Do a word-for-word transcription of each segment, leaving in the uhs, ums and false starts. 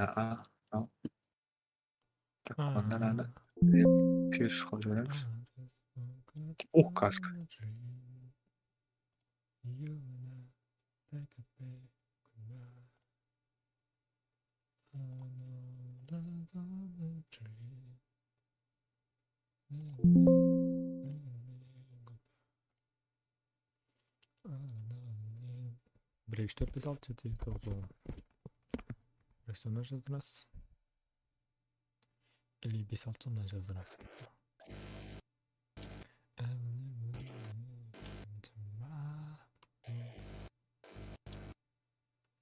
Aa, al. Tak, onnan anda pes qılıp jiberemiz. Uh, kask. Bir, úsh, tórt, bes, altı, jeti, toǵız, on. Personaj jazdıramız. Ili bes, altı sonnan jazdıramız.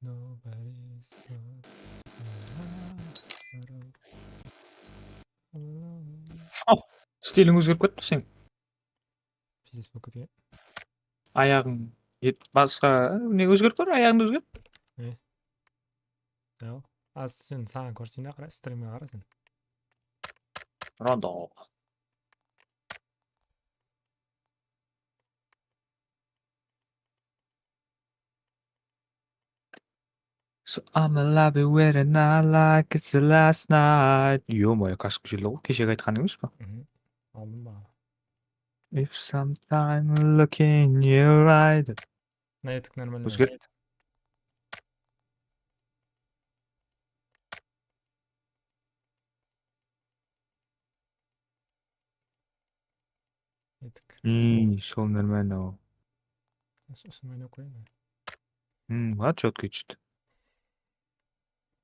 Nobody's got tomorrow. Al, stiliń ózgerip ketti sen. Pizdes bolıp ketken. Ayaǵıń, et, basqa ne ózgerip tur, ayaǵıńdı ózgert. Ne? Al. Az sen, saǵan kórseyin qara, strimge qara sen. Rondo. So I'm a love it when I like it's the last night. Ё-моё, kask júrdi ǵoy, keshegi aytqanıń emes pa? Mhm. Aldım ba? If sometime look in your eye dep. Mına etik normalno. Ózgert. Etik. Hmm, sol normalno. Usı, usı mına qoyayın. Hmm, вот, чётко tústi.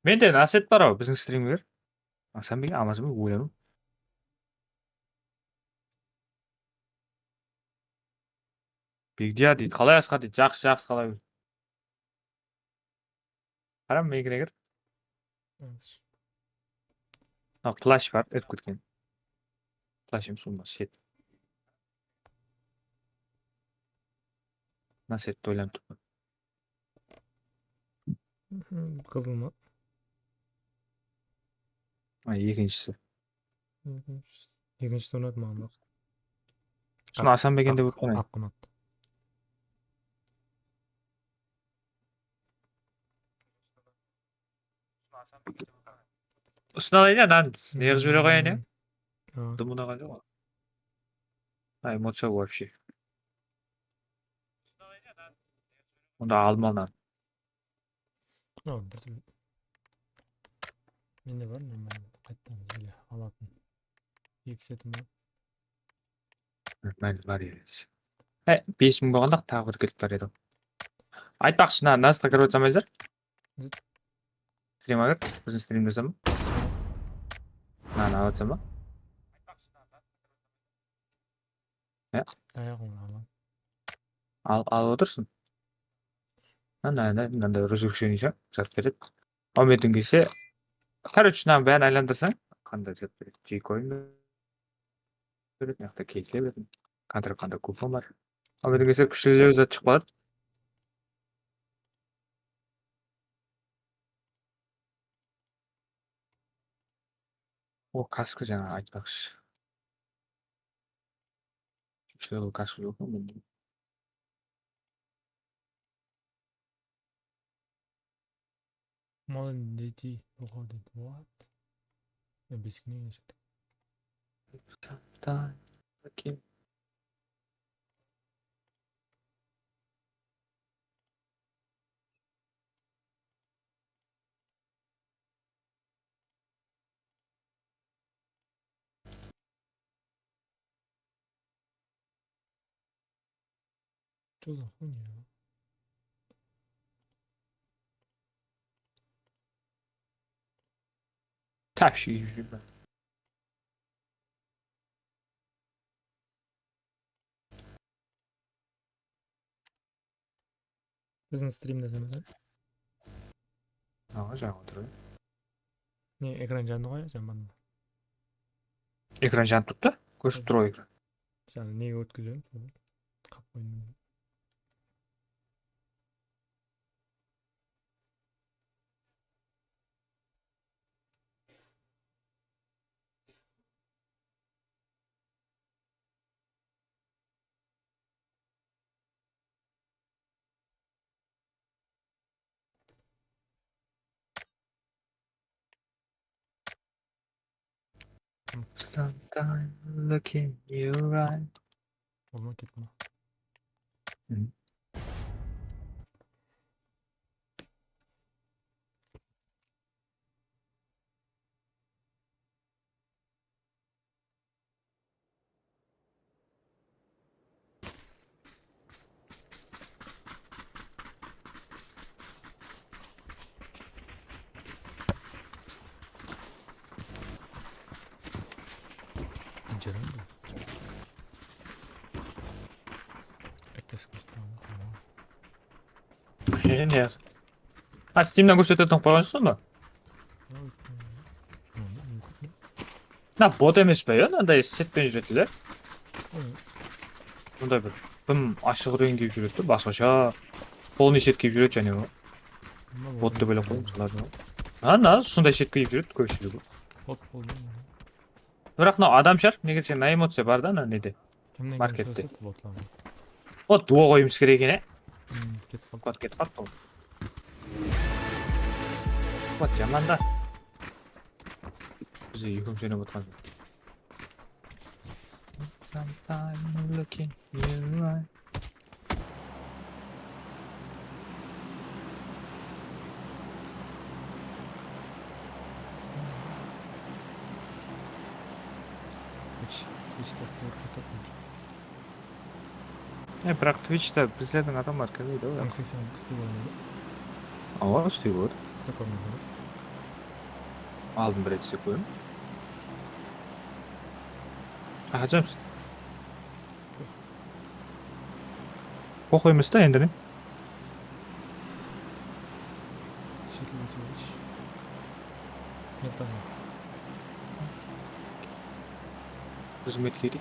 Mende naset bar-aw, biziń strimler. Asanbek, Amazonbek, oylanıp. Begdiya deydi, qalay Asqar deydi, jaqsı, jaqsı, qalay? Qaram, menikine kir. Mına plash bar, irip ketken. Plash emes, ulıwma, set. Mına setti oylanıp turman. Mhm, qızıl ma? Ay, ekinshisi. Ekinshisi. Ekinshisi unadı maǵan baq. Usını Asanbek ende bolıp qoyayın. Aq unadı. Usını alayın ya, mınan ne qılıp jibere qoyayın ya? Hmm. Dım unaǵan joq. Ay, emocija вообще. Onda alma mınan. Mınaw bir túrli. Mende bar, men qayttan ele alatın. Eki setim bar. Mende bar ele. He, bes mıń bolǵanda taǵı bir kilt bar edi. Aytpaqshı, mına, nastroyka kirip atsań ba, Elzar? Strimge kir, biziń strimde sen ba? Mınanı alıp atsań ba? Ya. Ayaǵıńdı al. Al, alıp otırsın. Mına, mına, mınanday разрешение jazıp beredi. Úmidiń kelse, короче, mınanıń bárin aylandırsań, qanday zat beredi? G-coin beredi, mıyaqta keytler beredi. Kontrakt qanday kupon bar. Úmidiń kelse, kúshlilew zat shıǵıp qaladı. O, kaska jańa aytpaqshı. Kúshli ol kaska joq pa mende? Молодец, выходит, вот. Ya, besigne geçtik. Tamam. Okey. Что за хуйня? Tap shegip júrmen. Biziń strimde sen. Awa, jańa otırayın. Ne, ekran jandı ǵoy, sen banda. Ekran janıp turıptı. Kórsip tur ǵoy ekran. Sen nege ótkizbediń? Qap qoydım. Sometime look in your eye. Olma ket mına. Hı. Jaraydı. Ertesi kúni. He, ne yazıp? Ha, Steamnen kórsetetin qoyǵansız ba? Mına bot emes pe, ya? Mınanday setpen júretuǵınlar. Mınday bir dım ashıq reńi kiyip júredi, basqasha polnıy set kiyip júredi jáne o. Bot dep oylap qoydım, salardı. Ha, na, sonday set kiyip júredi kópshiligi. Bot boldı. Biraq mınaw adam shıǵar, nege deseń, na emociya bar da, ana nede. Kimnen kim markette. Sóylesetti botlarman. O, duo qoyıwımız kerek eken, e? Hmm, ketip qaldı. Bot ketip qaldı ol. Bot jaman da. Biz ekewimiz oynap otırǵan. Sometime looking you are. Twitch, Twitchte stream qatnasıp. E, biraq Twitchte bizlerdiń adamlar kirmeydi ǵoy. Mıń seksen islep bolmaydı. Awa, islep boladı. Islep kórmey atırmız. Aldın bir ret islep kórdim. Aha, James. Poxoy emes ta, endi ne? Shekilli sóylesh. Milton. Xızmet kerek.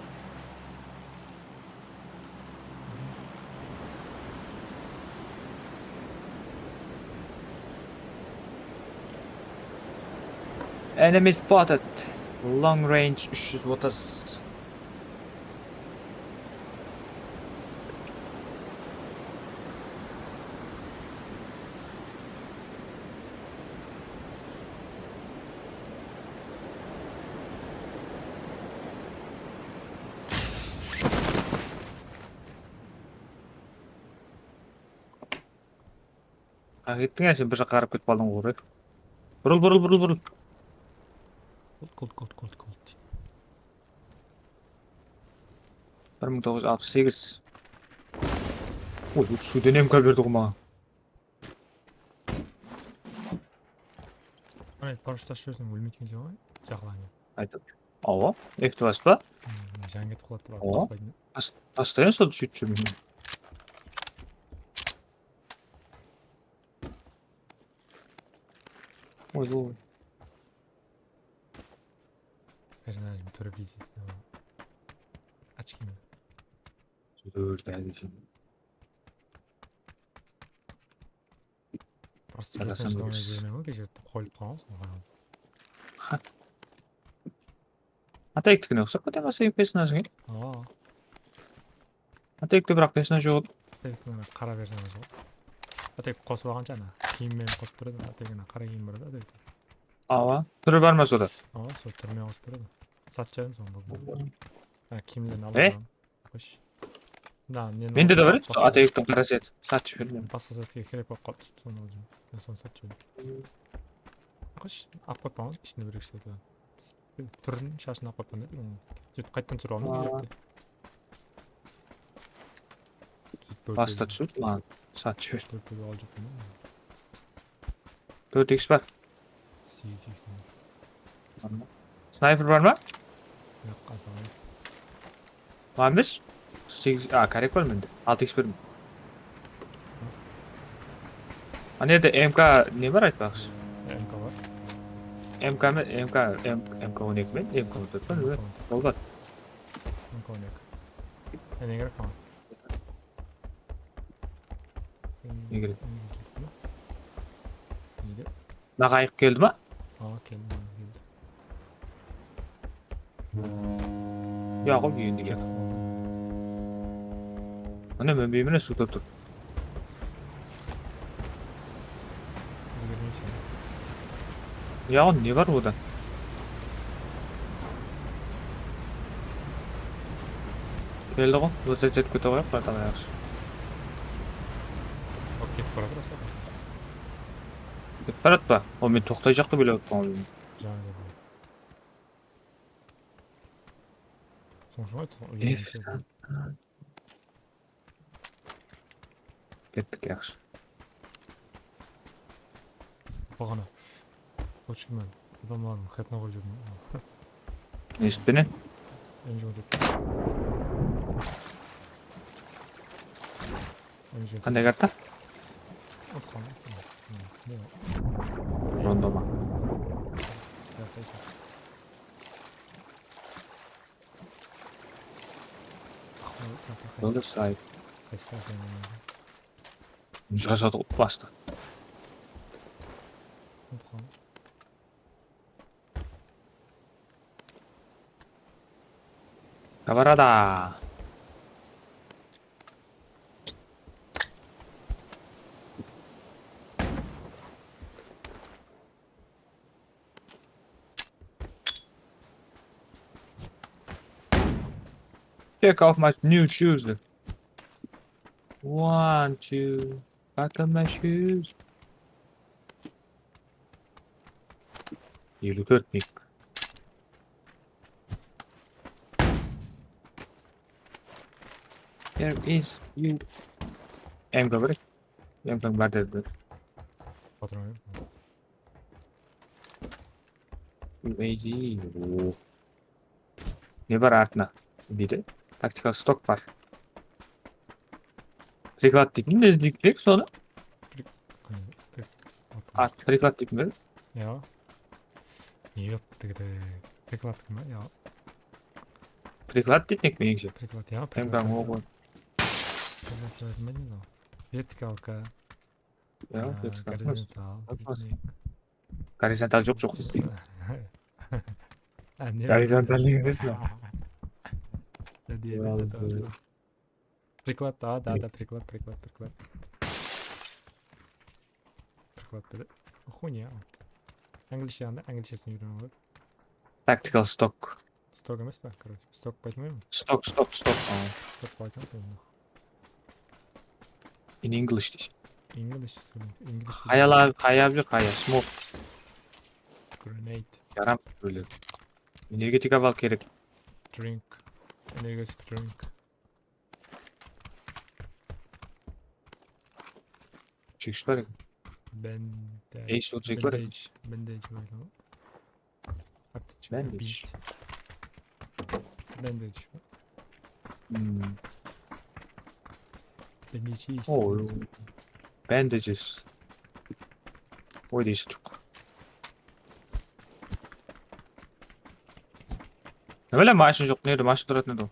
Enemy spotted. Long range úsh júz otız. Aq ettiń ya, sen bir jaqqa qarap ketip qaldıń ǵoy. Burıl, burıl, burıl, burıl. Kolt, kolt, kolt, kolt, kolt deydi. Bir mıń toǵız júz alpıs segiz. Oy, ushıwdan M K berdi ǵoy maǵan. Qanday, paraşyut ashıp jiberseń, ólmeydi ekenseń ǵoy, jaqlań. Qaytip. Awa, F-ti baspa? Hmm, jan ketip qaladı, awa. Baspaydı. Bas-, baslayın, sol túsip júrmeydi. Oy, oy. Personajım túrip esesine. Açkimi? Dört elde şimdi. Просто personajdı oynap jibermey ǵoy, keshirip qoyıp qalamız ǵoy. Atayıktikine uqsap kete ma senin personajıń, e? Awa. Atayıkte biraq personaj joq edi. Atayıkte qara personaj joq. Atayık qosıp alǵansha ana kiyim menen qosıp beredi. Atayık ana qara kiyim bar edi Atayıkte. Awa. Túri bar ma soda? Awa, sol túrmen qosıp beredi. Satshı edim soń bul. Ha, kiyimlerin alıp alǵan. Qoysh. Da, meni. Mende de bar edi, sol Atayıktıń qara set. Satshı berdim. Basqa zatqa kerek bolıp qalıptı, sonı aldım. Men sonı satshı berdim. Qoysh, alıp qoyıp alǵan, ishinde bir-eki set bar. Túrin, shashın alıp qoyıppan dedim. Sóytip qaytadan túsirip aldım. Basta túsirip, maǵan satshı berdi. Tórt X bar. Segiz X bar. Snayper bar ma? Yoq, asaǵan. Maǵan bes? Segiz, a, korek bar mende. Altı X berdim. Ana jerde M K ne bar aytpaǵısh? M K bar. M K me, M K, M-, M K on eki men, M K on tórt men, ol bar. M K on eki. Ne kerek maǵan? Ne kerek? Nege? Mına qayıq keldi ma? Awa, keldi, keldi. Yoq, ol endi keldi. Mine, minbeymen, suwda tur. Yoq, ne bar oda? Keldi ǵo. Lútet etip kete qoyayıq, bratanalar, yaqshı. Hop, ketip baratır, Asad. Ketip barat pa? O, men toqtayjaqtı bilip otırman. Jańa keldi. Soń shıǵay, uylanıp. Kettik, yaqshı. Baǵana. Qochqınman. Adamlardıń xatına qoyıp jiberdim. Nesip penen? Endi jumıs etti. Endi jumıs etti. Qanday karta? Utqan. Ne? Ronda ma? Karta. Ronda sayt. Qaysı taraftan? Jasadı ulıp bastı. Utqan. Kamarada. Take off my new shoes. One, two. Back on my shoes. Eliw tórt mik. There is you. M K bir. M K bir dedi. Patron. U A Z. Oo. Ne bar artına? Deydi. Taktikal stok bar. Priklad deydi. Ne deydi sonı? Prik-, prik-, At, priklad deydi. Ya. Yoq, degide. Priklad kim ya? Priklad deydi, menimshe. Priklad ya, M K priklad. Priklad bilmedingiz mi? Vertikalka. Ya, aa, vertikalka. Gorizontal, piknik. Gorizontal joq, joq. Á, ne? Gorizontal emes mı? Ya, diye, diye, diye. Priklad, da, da, da, priklad, priklad, priklad. Priklad dedi. Xunya. Anglishe, anglishesin úyrenip alayıq. Tactical stock. Stok emes pa, короче? Stok aytılmay ma? Stok, stok, stok. Stok aytamız endi. In English deysiz. English sóyle. English. Hayal, hayal júr, hayal. Smoke. Grenade. Yaram bólek. Energetika bal kerek. Drink. Energetic drink. Chek bar eken. Bandage. Ey, sol chek bar eken. Bandage, bandage bar eken. Aptechka. Bandage. Bandage. Hmm. Bandage. Oh, bandages. Oy, deysi joq. Nima bilen mashina joq, nerde mashina turatuın edi ol?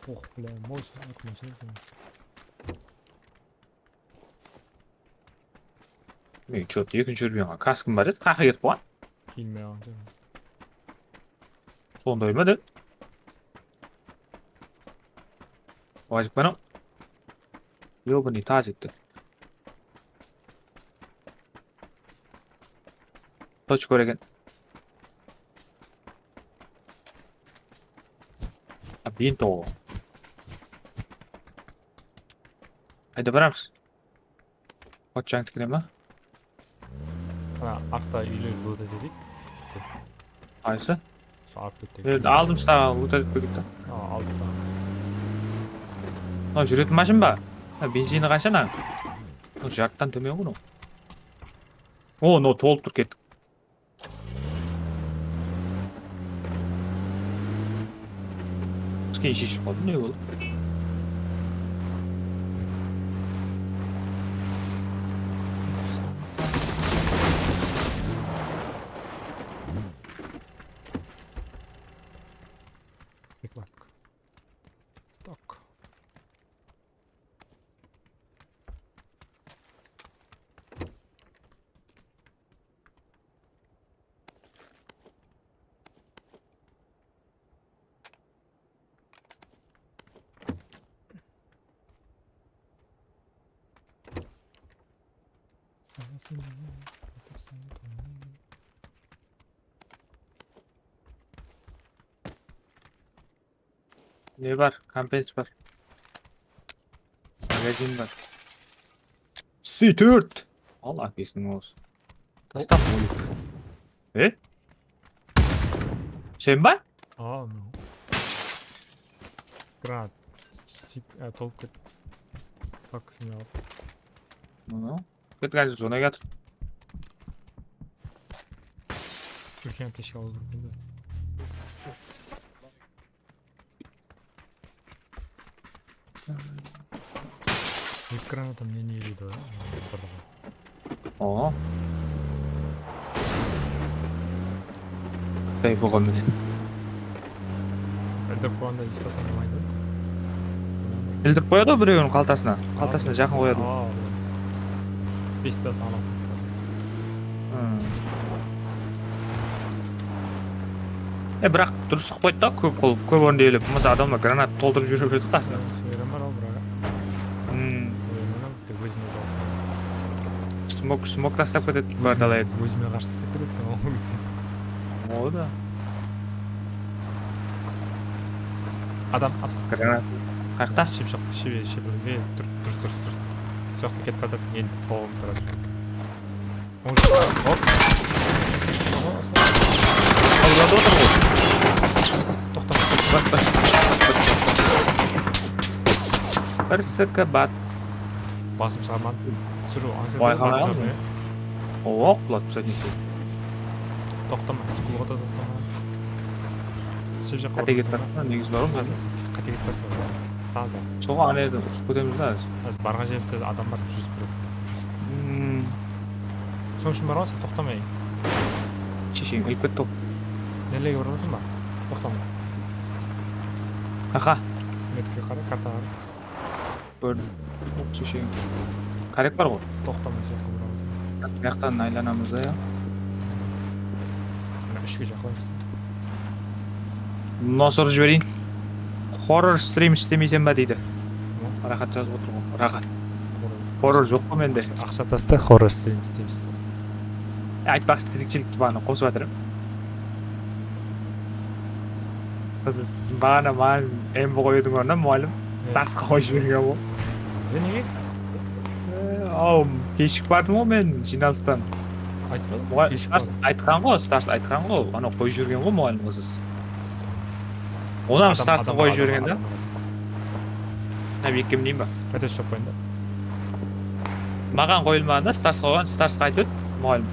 Oh, bля, moy saqlap mashina. Men chot ekinshi júrgen kaskim bar edi, qaqı ketip qoyǵan. Kiyinbey alǵan. Sonday ma dep. Vajik pana. Ёбаный тазик dep. Tochka kóregen. A, binto. Qayda baramız? Ot jańa tikile ma? Ana, artta úylerdi loot etedik. Qaysı? Sol artta óttik. Endi aldım staǵı loot etip kettik. A, aldım da. Mınaw júretin mashina ba? Ha, benzini qansha mınaw? Mınaw jarttan tómen ǵoy mınaw. O, mınaw tolıp tur, kettik. Keyin sheshilip qaldı, ne boldı? Stok. Ne bar? Kompens bar. Magazin bar. C tórt. Al, akesiniń bolsın. Tastap qoyıp. E? Sen ba? Aa, no. Granat. Sip, e, tolıp ketti. Bak, sen al. Mına. Kettik, házir jona kiyatır. Úlken keshke alıp júrgen de. Eki granata menen eleydi ǵoy. Aa. Qıtay bolǵan menen. Bildirip qoyǵanda eslep qalmaydı. Bildirip qoyadı ǵoy birewiniń qaltasına. Qaltasına jaqın qoyadı. Aa, beste sanap. Hmm. E, biraq durıs qılıp qoydı da, kóp qılıp, kóp orındı elep. Bolmasa adamlar granat toltırıp júre beredi qasına. Soyran bar ǵoy, biraq. Hmm. Ózime. Smok, smok taslap ketedi, bartalay edi. Ózime qarsı islep ketedi eken, ol kete. Ol da. Adam asıl. Granat. Qayaqta? Shep, shep, shep, shep, tur, tur, tur, tur. Soyaqta ketip atır, endi tolıp turadı. Hop. Al, uzatı otır ǵoy. Toqta. Bas, bas. Bir sıkı bat. Basım shıǵarman. Túsiriw ańsat. Oq, quladı, pis aytayın. Toqtama, skulǵa da toqtama. Shep jaqqa. Qáte ketip atırsan, negizi bar ǵoy. Qáte ketip atırsan. Taza. Soǵan, ana jerden ushıp ketemiz da házir. Házir barǵan jerimizde adam bar, júz procent. Hmm. Sonıń ushın bar ǵoy, sen toqtamay. Shesheń ilip ketti ǵoy. Nerlerge barasań ba? Toqtama. Aha. Metke qara, kartaǵa qara. Kórdim. Ol shesheń. Qárek bar ǵoy. Toqtamay, soqqa barasań. Mıyaqtan aylanamız da, ya. Mına úshke jaqınlaymız. Mına soraw jibereyin. Horror strim islemeysen ba deydi. Raxat jazıp otır ǵoy. Raxat. Horror joq ǵoy mende. Aqsha tasta, horror strim isleymiz. E, aytpaqshı, tirikshilikke baǵana qosıp atırım. Qız, baǵana maǵan M B qoyıwdıń ornına, muǵallim, starsqa qoyıp jibergen ǵoy. E, nege? E, aw, keshigip bardım ǵoy men jıynalıstan. Aytpadım, keshigip bardım. Stars aytqan ǵoy, stars aytqan ǵoy, anaw qoyıp jibergen ǵoy muǵallim qızız. Onnan starsqa qoyıp jibergen da. Hám ekkem deyin ba? Qáte ushırıp qoyıń da. Maǵan qoyılmaǵan da, starsqa qoyǵan, starsqa aytıp edi, muǵallim.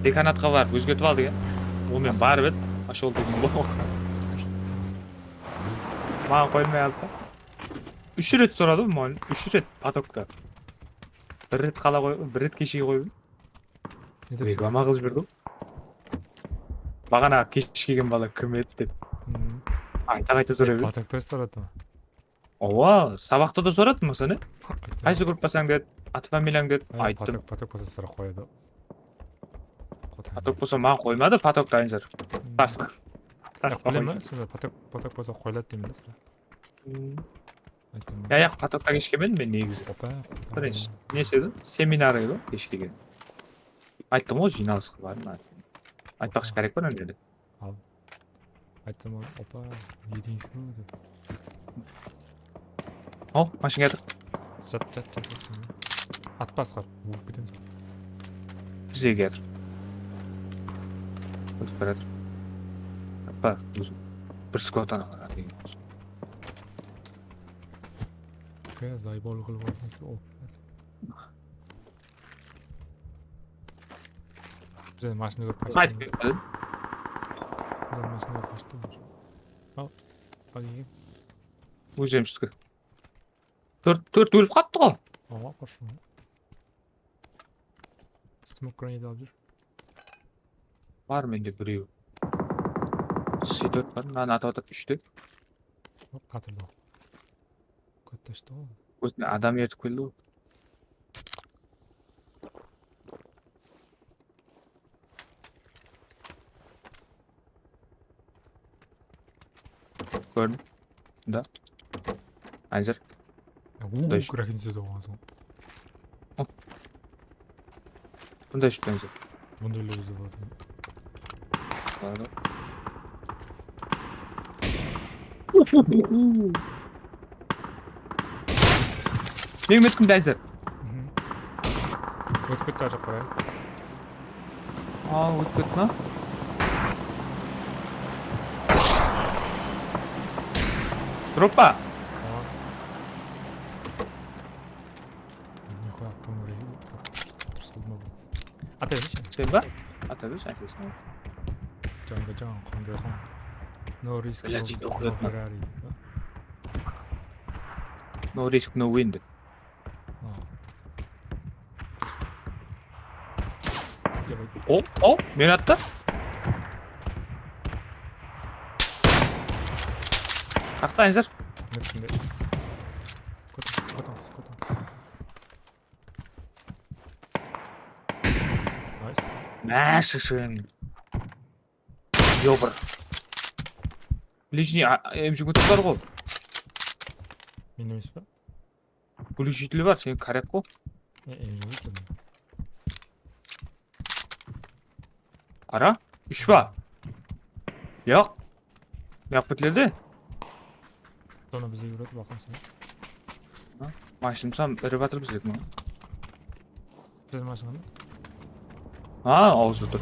Dekanatqa barıp, ózgertip al degen. Ol men barıp edi, ashol degen ǵoy. Maǵan qoyılmay qaldı da. Úsh ret soradı ǵoy muǵallim, úsh ret potokta. Bir ret qala qoy, bir ret keshige qoyıp. Reklama qılıp jiberdi ǵoy. Baǵana kesh kelgen bala kim edi dep. Qayta-qayta soray berdi. Potokta soradı ma? Awa, sabaqta da soradı, masalan. Qaysı gruppasań dedi, atı familiyań dedi, ayttım. Potok, potok bolsa sorap qoyadı. Potok bolsa maǵan qoymadı, potok dayın júr. Basqa. Basqa qoydı. Potok, potok bolsa qoyıladı deymen da sıraq. Ayttım. Ya, ya, potokta kesh kelmedim men negizi. Birinshi nesi edi? Seminar edi, kesh kelgen. Ayttım ǵoy, jıynalısqa bardım. Aytpaqshı, qárek bar anda. Al. Aytsam, opa, ne deysiz ǵoy dep. Al, mashinaǵa tur. Jat, jat, jat, jat. Atpa, Asqar, ólip ketemiz. Bizge tur. Ótip baratır. Atpa, ózi bir skvatan alar. Kóne zaybollı qılıp atırmız, ol. Bizden mashina kórip qayttı. Qaytıp ketpedi. Bizden mashina kórip qayttı. Al, bak eken. Ózimizki. Tórt, tórt ólip qattı ǵoy. Awa, qoshın. Smoke grenade alıp júr. Bar mende birew. C tórt bar, mınanı atıp atır, úshti. Hop, qatırdı. Katta ishti ǵoy. Ózine adam ertip keldi ǵoy. Kórdim. Da. Házir. Ya, u, kraken seydi oǵan soń. Hop. Bunday shıptı Ensar. Bunday lógiza boladı. Baradı. Meniń metkim de Ensar. Ótip ketti, arjaq qarayın. Aa, ótip ketti ma? Droppa? Aa. Ne qoyaq, durıs qıldım ba? Ata bershi. Sen ba? Ata bershi, aytasań. Janga jan, qonga qon. No risk, no, no Ferrari deydi ba? No risk, no win dep. Aa. Yabay. O, o, meni attı. Qaqta, Ensar. Meni túsinde. Kotın, kotın, kotın. Nice. Nice. Yobır. Ближний, a, M G kutı bar ǵo. Men emes pa? Глушитель bar, sen koryak ǵo. E, e, yoq. Qara, úsh pa? Yoq. Yaq bitlerde. Sonı bizge úyretip aqamsın. Mashınımsam irip atır bizlerdi. Bizden mashın. Ha, awızda tur.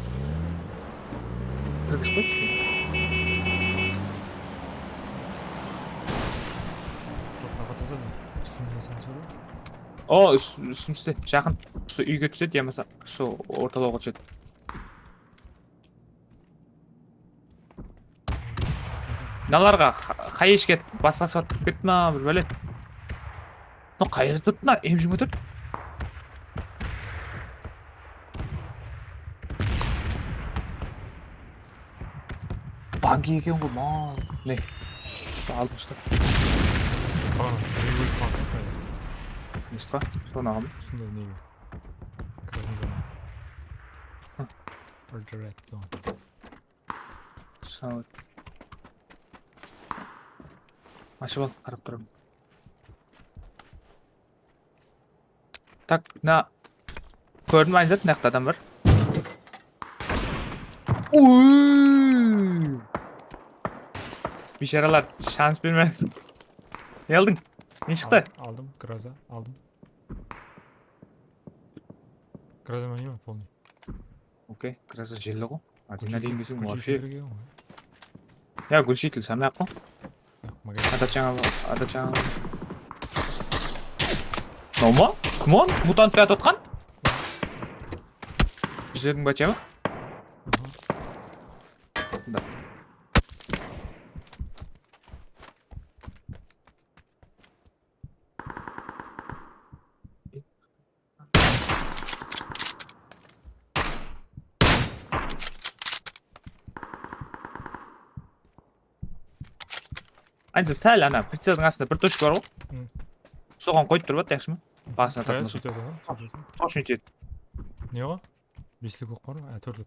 Kirgizip qoyshı. Toqtaǵa tazadı. Ústinde sensor. O, úst-, ústimizde, jaqın. Usı úyge túsedi, yamasa usı ortalawǵa túsedi. Mınalarǵa ha-, hayeshke basqası barıp kirip ketti ma, bir bále. Mına qayerdi turıptı mına, emjime tur. Bagi eken ǵoy, mal. Ne? Usı aldım usta. Aa, reload qılsaq qayda? Nesi qa? Sonı aldım. Usınday nege? Krasnıy zona. Hı. Red zone. Sağ ol. Ashıp al, qarap turaman. Tak, mına. Kórdim, Aynzat, mınaqta adam bar. Uy! Biysharalar, shans bermedi. Ne aldıń? Ne shıqtı? Al-, aldım, Groza, aldım. Groza mende bar, полный. Okey, Groza jelli ǵo. Adrenalin deseń, вообще. Ya, глушитель, samyaq ǵo. Yoq, magazin. Ada jańa, ada jańa. Noma? Kim on? Mutant piyada otqan? Bizlerdiń bacha ma? Da. Aynı sál ana, priceliń astında bir tochka bar ǵo. Hı. Soǵan qoyıp turıp at, yaqshı ma? Basına tartmasın. Точно etedi. Ne o? Beslik oq bar ma? Á, tórtlik.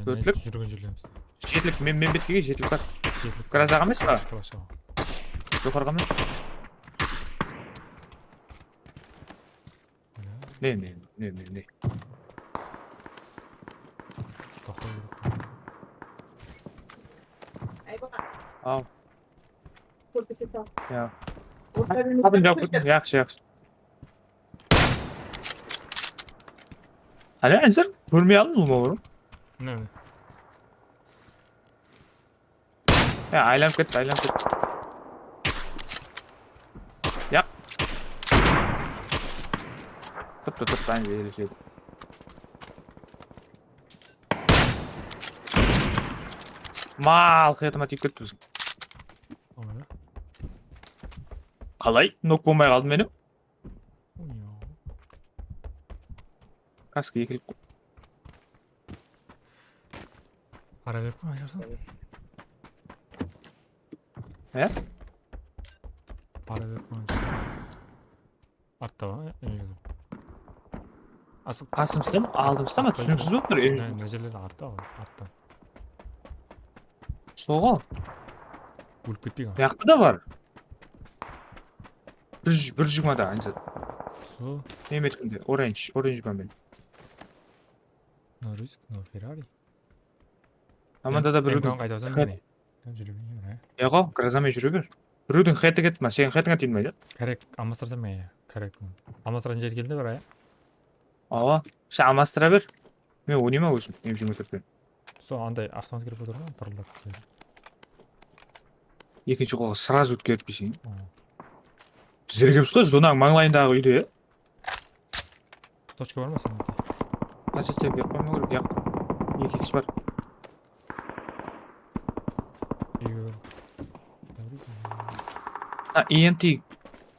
Tórtlik? Júrgen jerlerimiz. Jetlik, men, men betke jetlik bar. Jetlik. Grazaǵa emes pa? Joqarıǵa emes. Ne, ne, ne, ne, ne? Toqta. Al. Ya. Qadın jawıp kettim. Yaqshı, yaqshı. Qáne, Ensar? Kórmey aldım ulıwma burın. Ne? Ya, aylanıp ketti, aylanıp ketti. Yaq. Turıptı, turıptı, aynı jerde. Mal, qıyatama tiyip ketti biziń. Qalay? Nok bolmay qaldı menim. Kaska ekilik. Para berip qoy, aytarsın. He? Para berip qoy. Artta ba? Asıl. Astımızda ma? Aldımızda ma? Túsiniksiz bolıp tur. Ne, ne jerlerde artta ǵoy, artta. Soǵo. Ólip ketpey ǵoy. Buyaqta da bar. Bir júz, bir júz jigirma da, Aynzat. So. Neme etkende, orange, orange ba men. No risk, no Ferrari. Amanda da birew M K qayda alsam mene? Júre bereyim, ha? Yaqo, Grozamen júre ber. Birewdiń xeti ketip ma, seniń xetińe tiyilmeydi. Kerek, almastırsam ya, kerek. Almastırǵan jeri keldi bir, ya. Awa, sen almastıra ber. Men oynayman ózim, M jigirma tórt penen. Sol anday avtomat kirip otır ǵoy, pırıldap. Ekinshi qolǵa srazu ótkerip beseyin. Bizler kelipsiz ǵoy, zonanıń mańlayındaǵı úyde, ya. Tochka bar ma sende? Qancha tep yaq qoyma kerek, yaq. Eki X bar. Eki. Ha, E M T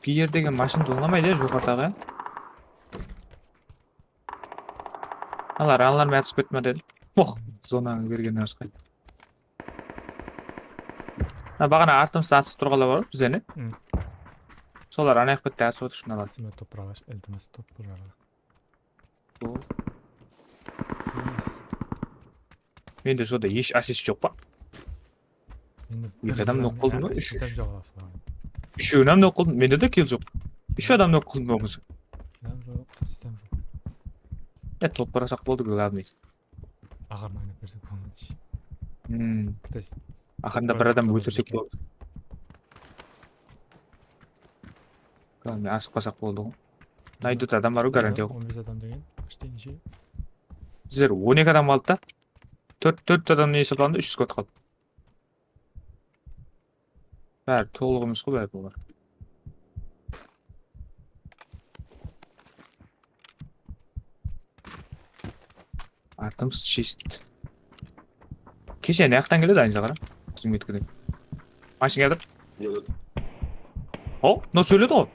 P R degen mashina jollamaydı, ya, joqarıdaǵı, ya. Ala, ranlar menen atısıp ketme dedi. Oh, zonanı bergennen asqay. Ha, baǵana artımız atısıp turǵanlar bar, bizden, e? Solar anayaq bette atısıp otır, shundan. Iltimas, topıraq ash, iltimas, topıraq. Mende joqta hesh asist joq pa? Eki adam nok qıldım ba? Úsh, úsh. Úshewin hám nok qıldım. Mende de kill joq. Úsh adam nok qıldım ba bolmasa? Adam joq, sistem joq. Ya, topırasaq boldı, glavnıy. Aqırın oynap bersek bolmadı. Hmm. Aqırında bir adam óltirsek boldı. Glavnıy, asıqpasaq boldı ǵoy. Naydut adam bar ǵoy, garantiya ǵoy. On bes adam degen, ishte neshe? Bizler on eki adam qaldı da. Tórt, tórt adam ne esaplanda, úsh skwad qaldı. Bári tolıq emes ǵoy, bári bular. Artımız chest. Keshe ne jaqtan keledi, aynıja qara. Biziń metkiden. Mashina keldi. О, mınaw sóyledi ǵoy.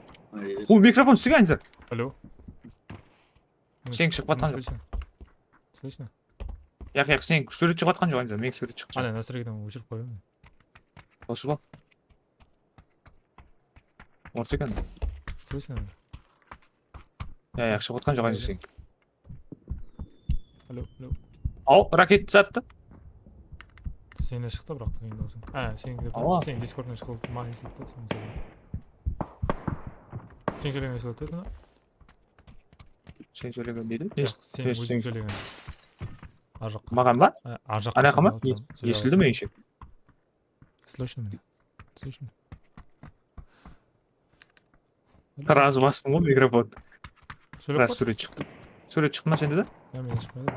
Ol mikrofon ústine, aynıja. Alo. Seniń shıǵıp atqan joq. Слышно? Слышно? Yaq, yaq, sen súwret shıǵıp atqan joq, endi men súwret shıǵıp. Ana, Nasirgeden óshirip qoyayın. Qosıp al. Orıs eken. Слышно? Ya, yaq, shıǵıp atqan joq, endi sen. Alo, alo. Aw, raket zattı. Seni shıqtı, biraq, endi bolsın. Ha, sen, sen Discord'dan shıǵıp, maǵan esitip, sen sóylegen. Sen sóylegen esitip atır, Sen sóylegen deydi. Yoq, sen óziń sóylegen. Arjaqqa. Maǵan ba? Arjaqqa. Anaqa ma? Esildi me, enshe? Слышно меня? Слышно? Razı bastım ǵoy mikrofon. Raz súwret shıqtı. Súwret shıqtı ma sende de? Ya, mende shıqpaydı.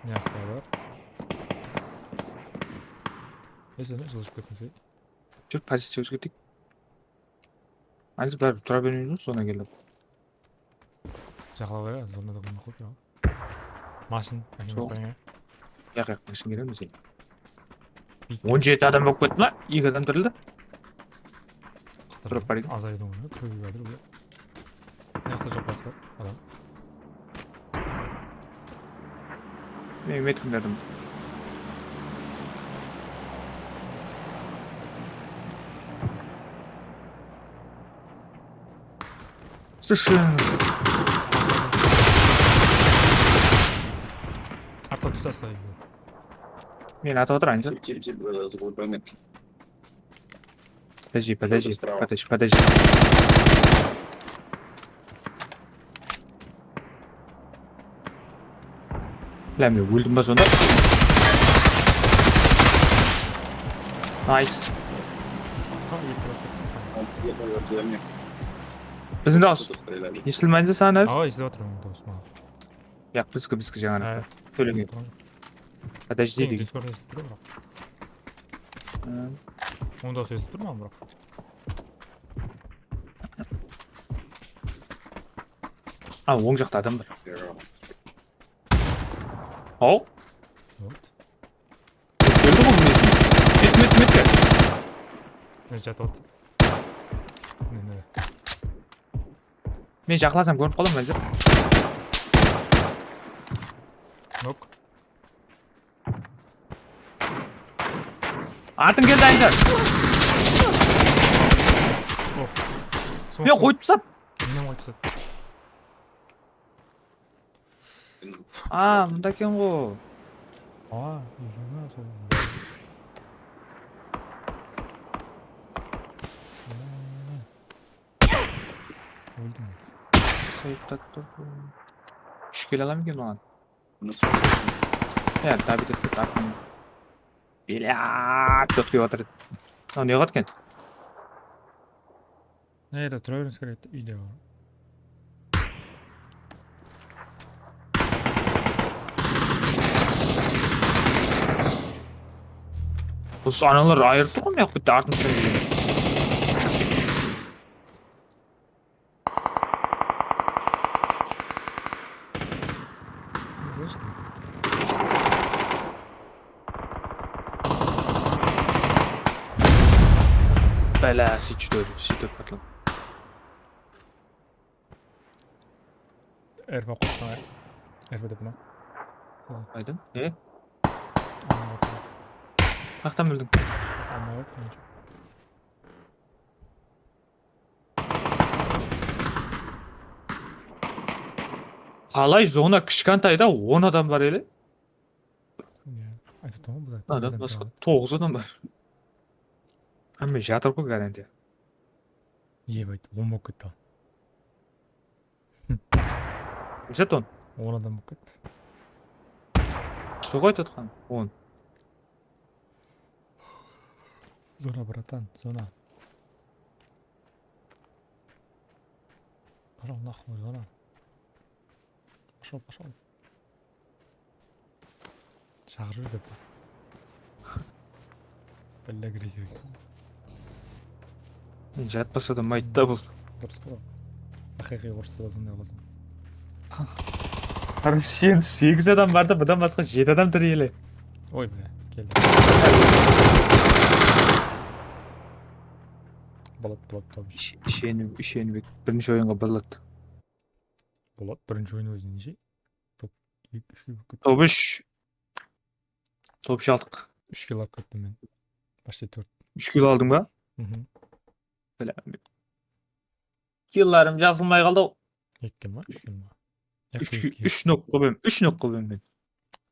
Mıyaqta bar. Esene, jılışıp ketmesey. Júr, poziciya ózgerteyik. Házir báribir tura bermeymiz, sonnan keldi. Jaqlap alayıq, zonada qılmay qoyıp, ya. Mashın, mashın. Yaq, yaq, mashın kelemiz endi. On jeti adam bolıp ketti ma? Eki adam tirildi. Turıp bar eken. Azaydı onı, kóbeyip atır bul. Mıyaqta joq basqa adam. Men metkim berdim. Shıshin. Arqa tusta asla. Men atıp atır, anca. Подожди, подожди, подожди, подожди. Bля, men óldim ba sonda? Nice. Biziń dawıs. Esilmeydi saǵan házir? Awa, esilip atır, onıń dawısı maǵan. Yaq, bizki, bizki jańa. Há. Sóyleme. Подожди deydi. Discord esitip tur, biraq. Onıń dawısı esitip tur maǵan, biraq. A, oń jaqta adam bar. Aw. Óldi ǵoy, men. Met, met, met. Men jatıp aldım. Men jaqlasam kórinip qalaman bálki. Nok. Artıń keldi, Anjar. Men qoyıp taslam. Menem qoyıp taslam. A, mında eken ǵo. A, eken ǵo sol. Óldim. Úsh kele alam eken oǵan. Bunı soqtı. Ya, tabit etip atın. Belá, chotki otır. Mınaw ne qıladı eken? Mına jerde tura berińiz kerek edi, úyde bar. Usı analar ayırıp tur ǵoy, mıyaq bitti artımızdan kelgen. Bala, sıytı júredi, sıytı patlam. Erpa qosqan, erpa dep mına. Aydın, ne? Qaqtan bildiń? Alma qoyıp, Qalay zona kishkantayda on adam bar ele? Ya, aytıp turman, bular adam basqa toǵız adam bar. Hámme jatır ǵoy garantiya. Ебать, on bolıp ketti. Bilse ton. On adam bolıp ketti. Soǵay tutqan on. Zona, bratan, zona. Пошёл нахуй, зона. Пошёл, пошёл. Shaqırıp júr dep. Billa agresivnıy. Jatpasa da mayt ta bul. Durıs bol. Haqıyqıy orısta da sonday qılasań. Короче, endi segiz adam bar da, bunnan basqa jeti adam tur ele. Oy, bile, keldi. Bolot, bolot, top. Ish-, isheni-, ishenibek birinshi oyınǵa bolot. Bolot, birinshi oyın ózi neshe? Top, úsh, úsh, úsh. Top úsh. Top úsh aldıq. Úsh kill alıp kettim men. Почти tórt. Úsh kill aldıń ba? Mhm. Bilemiyorum. Killarım jazılmay qaldı-aw. Eki kill ma? Úsh kill ma? Úsh, úsh nok qılıp edim, úsh nok qılıp edim men.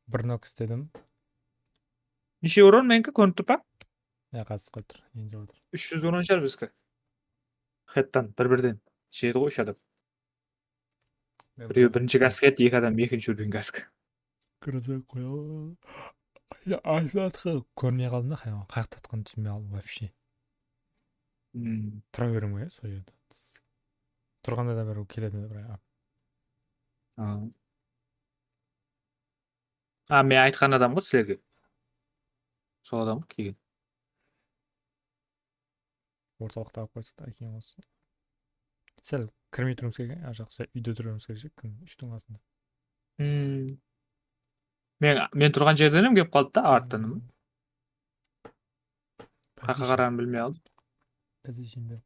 Bir nok istedim. Neshe urın meniki kórinip tur pa? Ya, qasıq qoyıp tur, enjip atır. Úsh júz urın shıǵar biziki. Hedtan, bir-birden. Jedi ǵoy úsh adam. Birew birinshi gaska edi, eki adam ekinshi urgen gaska. Kirasan qoya. Ya, aytqanı kórmey qaldım da, haywan qayaqta atqanın túsinbey qaldım вообще. Hmm. Tura beriń ǵoy, ya, sol jerde. Turǵanda da birew keledi, bir. A. A, men aytqan adam ǵoy sizlerge. Sol adam ǵoy kelgen. Ortalıqta alıp qoysa da, keyin olsa. Sál kirmey turıwımız kerek, a jaqsa úyde turıwımız kerek, kim, úshtiń qasında. Hmm. Men, men turǵan jerden hám kelip qaldı da, arttan. Qaqa qaraǵanın bilmey aldım. Position.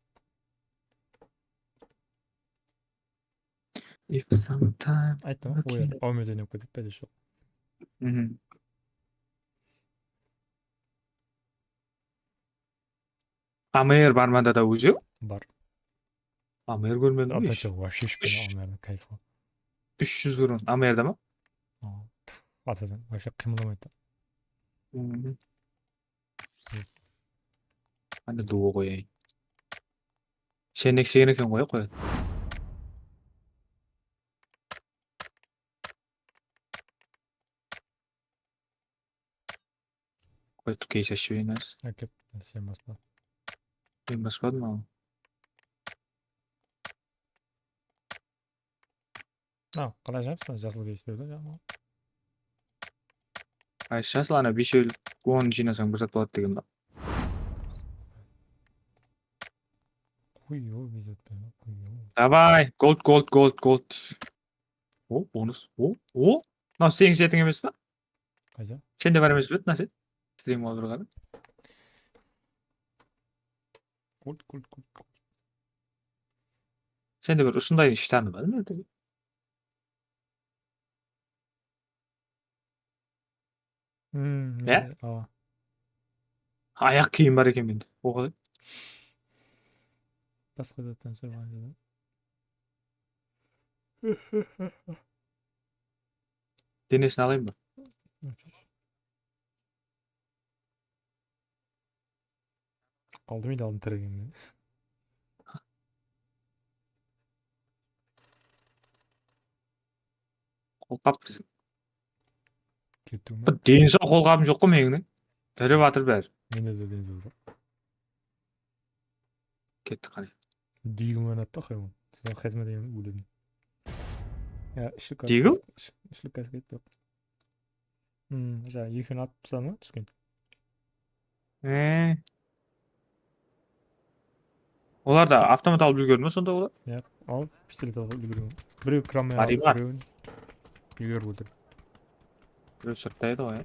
If sometime. Ayttım ǵoy, okay. Aw, men oynap ketip payda joq. Mhm. A M R bar ma da ózi? Bar. A M R kórmedim. Atacı вообще shıpayın A M R-ni kayfı. Úsh júz urın. A M R-de ma? Atasan, вообще qıymıldamaydı. Mhm. Qanday duo qoyayın? Shenek shenek eken ǵoy, qoy. Qoy, keyin shashıp jibereyin házir. Ákep, sen baspa. Men baspadım aǵa. Mınaw, qalay jazıpsız? Jasıl kiyis berdi, jaman. Ay, jasıl, ana, beshewlik on jıynasań bir zat boladı degen ba? Qoy, o, bir zat berdi, qoy, o. Davay, gold, gold, gold, gold. O, bonus. O, o. Mınaw seniń setiń emes pa? Qaysı? Sende bar emes pe, Naset? Strim qılıp turǵanı. Kúlt, kúlt, kúlt, kúlt. Sende bir usınday shtanı bar ma? Hmm, ya? Mende, awa. Ayaq kiyim bar eken mende. Oǵo. Basqa zattan sorǵan edi. Denesin alayın ba? Aldım endi, aldım tiregenmen. Qolqap biziń. Kettiń be? Bir deni saw qolqabım joq ǵoy meniń. Tirep atır bári. Mende de deni saw joq. Kettik qáne. Digil oynadı da haywan. Sen qaytıma degen ólediń. Ya, ishlik Digil? Ishlik, ishlik kasket joq. Hmm, jańa ekini atıp tasladı ma túsken? E. Olar da avtomat alıp úlgerdi ma sonda olar? Ya, al, pistolet alıp úlgergen. Birew krammen aldı, Marimar. Birewin úlgerip óltirdi. Birew sırtta edi ǵoy, ya.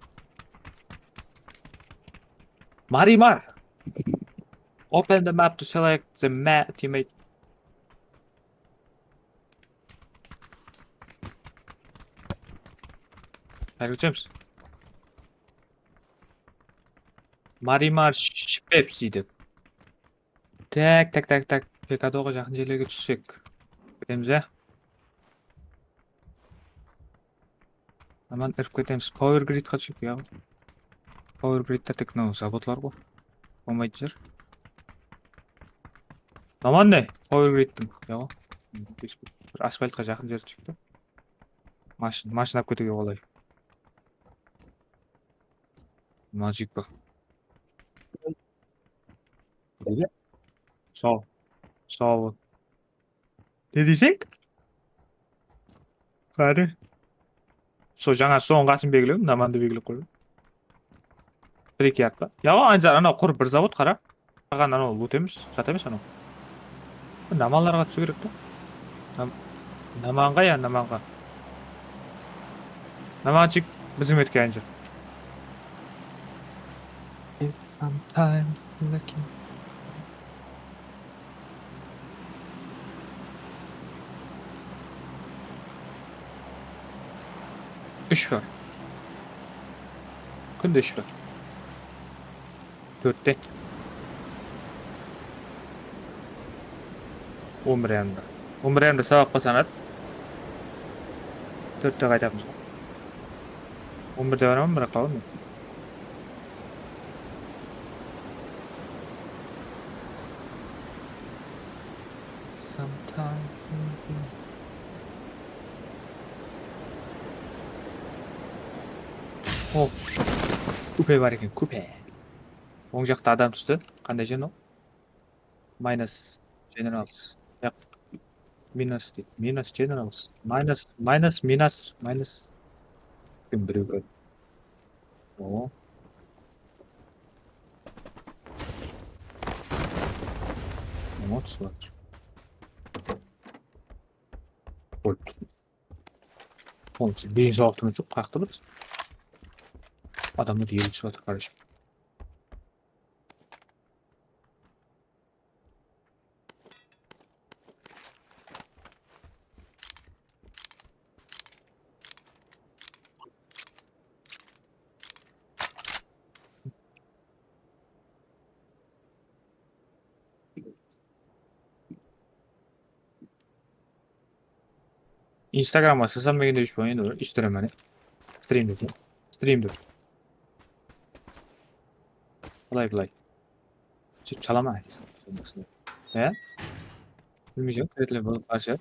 Marimar! Open the map to select the ma-, teammate. Qayerge kóshemiz? Marimar Sh-, Pepsi dep. Tak, tak, tak, tak. P K doǵa jaqın jerlerge tússek. Ketemiz, ya? Aman irip ketemiz. Power gridqa túsek, ya. Power gridta tek mınaw zavodlar ǵoy. Bolmaydı jer. Aman ne? Power gridtiń. Ya. Bir asfaltqa jaqın jer túsek te. Mashin, mashina alıp ketiwge qolay. Mına jik pa? Saw. Saw bol. Ne deyseń? Qáne. So, jańa soń qasın belgilep, namandı belgilep qoydım. Bir eki yard pa? Ya, anjar, anaw qur bir zavod qara. Qaǵan anaw lut emes, zat emes anaw. Namanlarǵa túsiw kerek ta. Nam-, namanǵa ya, namanǵa. Namanshik biziń metke anjar. If sometime looking. Úsh bar. Kúnde úsh bar. Tórtte. On bir yarımda. On bir yarımda sabaq baslanadı. Tórtte qaytamız. On birde baraman, biraq qalaman. Sometime. O, kupe bar eken, kupe. Oń jaqta adam tústi. Qanday jer ol? Minus generals. Yaq. Minus deydi. Minus generals. Minus, minus, minus, minus. Kim birew kórdi. O. O, túsip atır. Ol. Ol, beyin sawıqtırıw ushın qaqtı biz. Adamlar elip shıǵıp atır, qarashı. Instagramǵa sızsam degende úsh boyın dur, úsh dur mane. Stream dur. Stream dur. Qalay, qalay. Sóytip shala ma? Ya? Bilmeymen, kiretler bolıp barshı.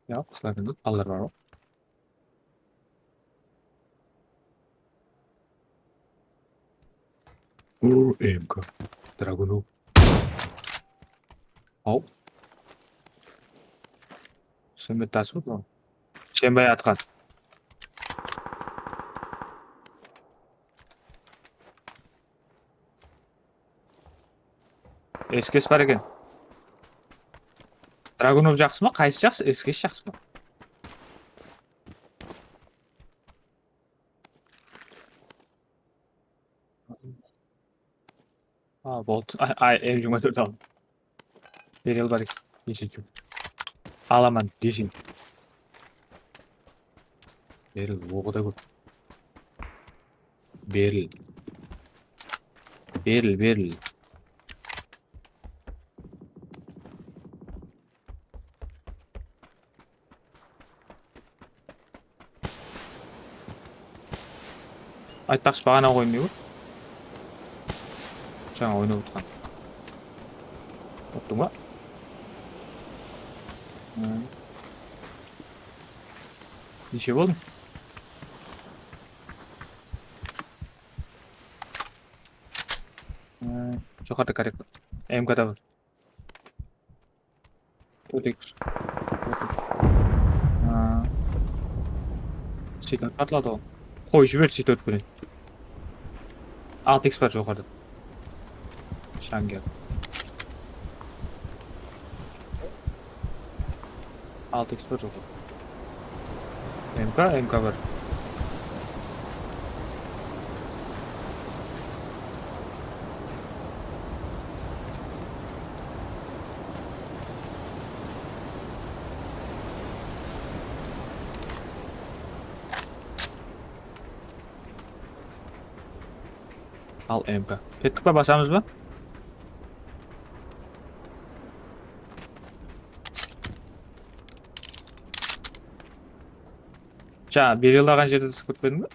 Ya, quslardan da balalar bar ǵoy. O, M K. Dragunov. Aw. Sómet tasıp otır. Shenbay atqan. S K S bar eken. Dragunov jaqsı ma? Qaysı jaqsı? S K S jaqsı ma? A, boldı. Ay, ay, M jigirma tórt aldım. Beril bar eken. Neshe júr? Alaman deseń. Beril, oǵı da kóp. Beril. Beril, beril. Aytpaqshı, baǵana oyın ne edi? Jańa oynap otırǵan. Uttıń ba? Hmm. Neshe boldıń? Ee, joqarıda kárek bar. M K da bar. Óteyik. Aa. Seytep atladı ǵoy. Qoy, jiber seytep penen. Altı X bar joqarıda. Shanger. Altı X bar joqarıda. M K, M K bar. Al M K. Kettik pa, basamız ba? Jańa berilaǵan jerde sıqıp ketpediń be?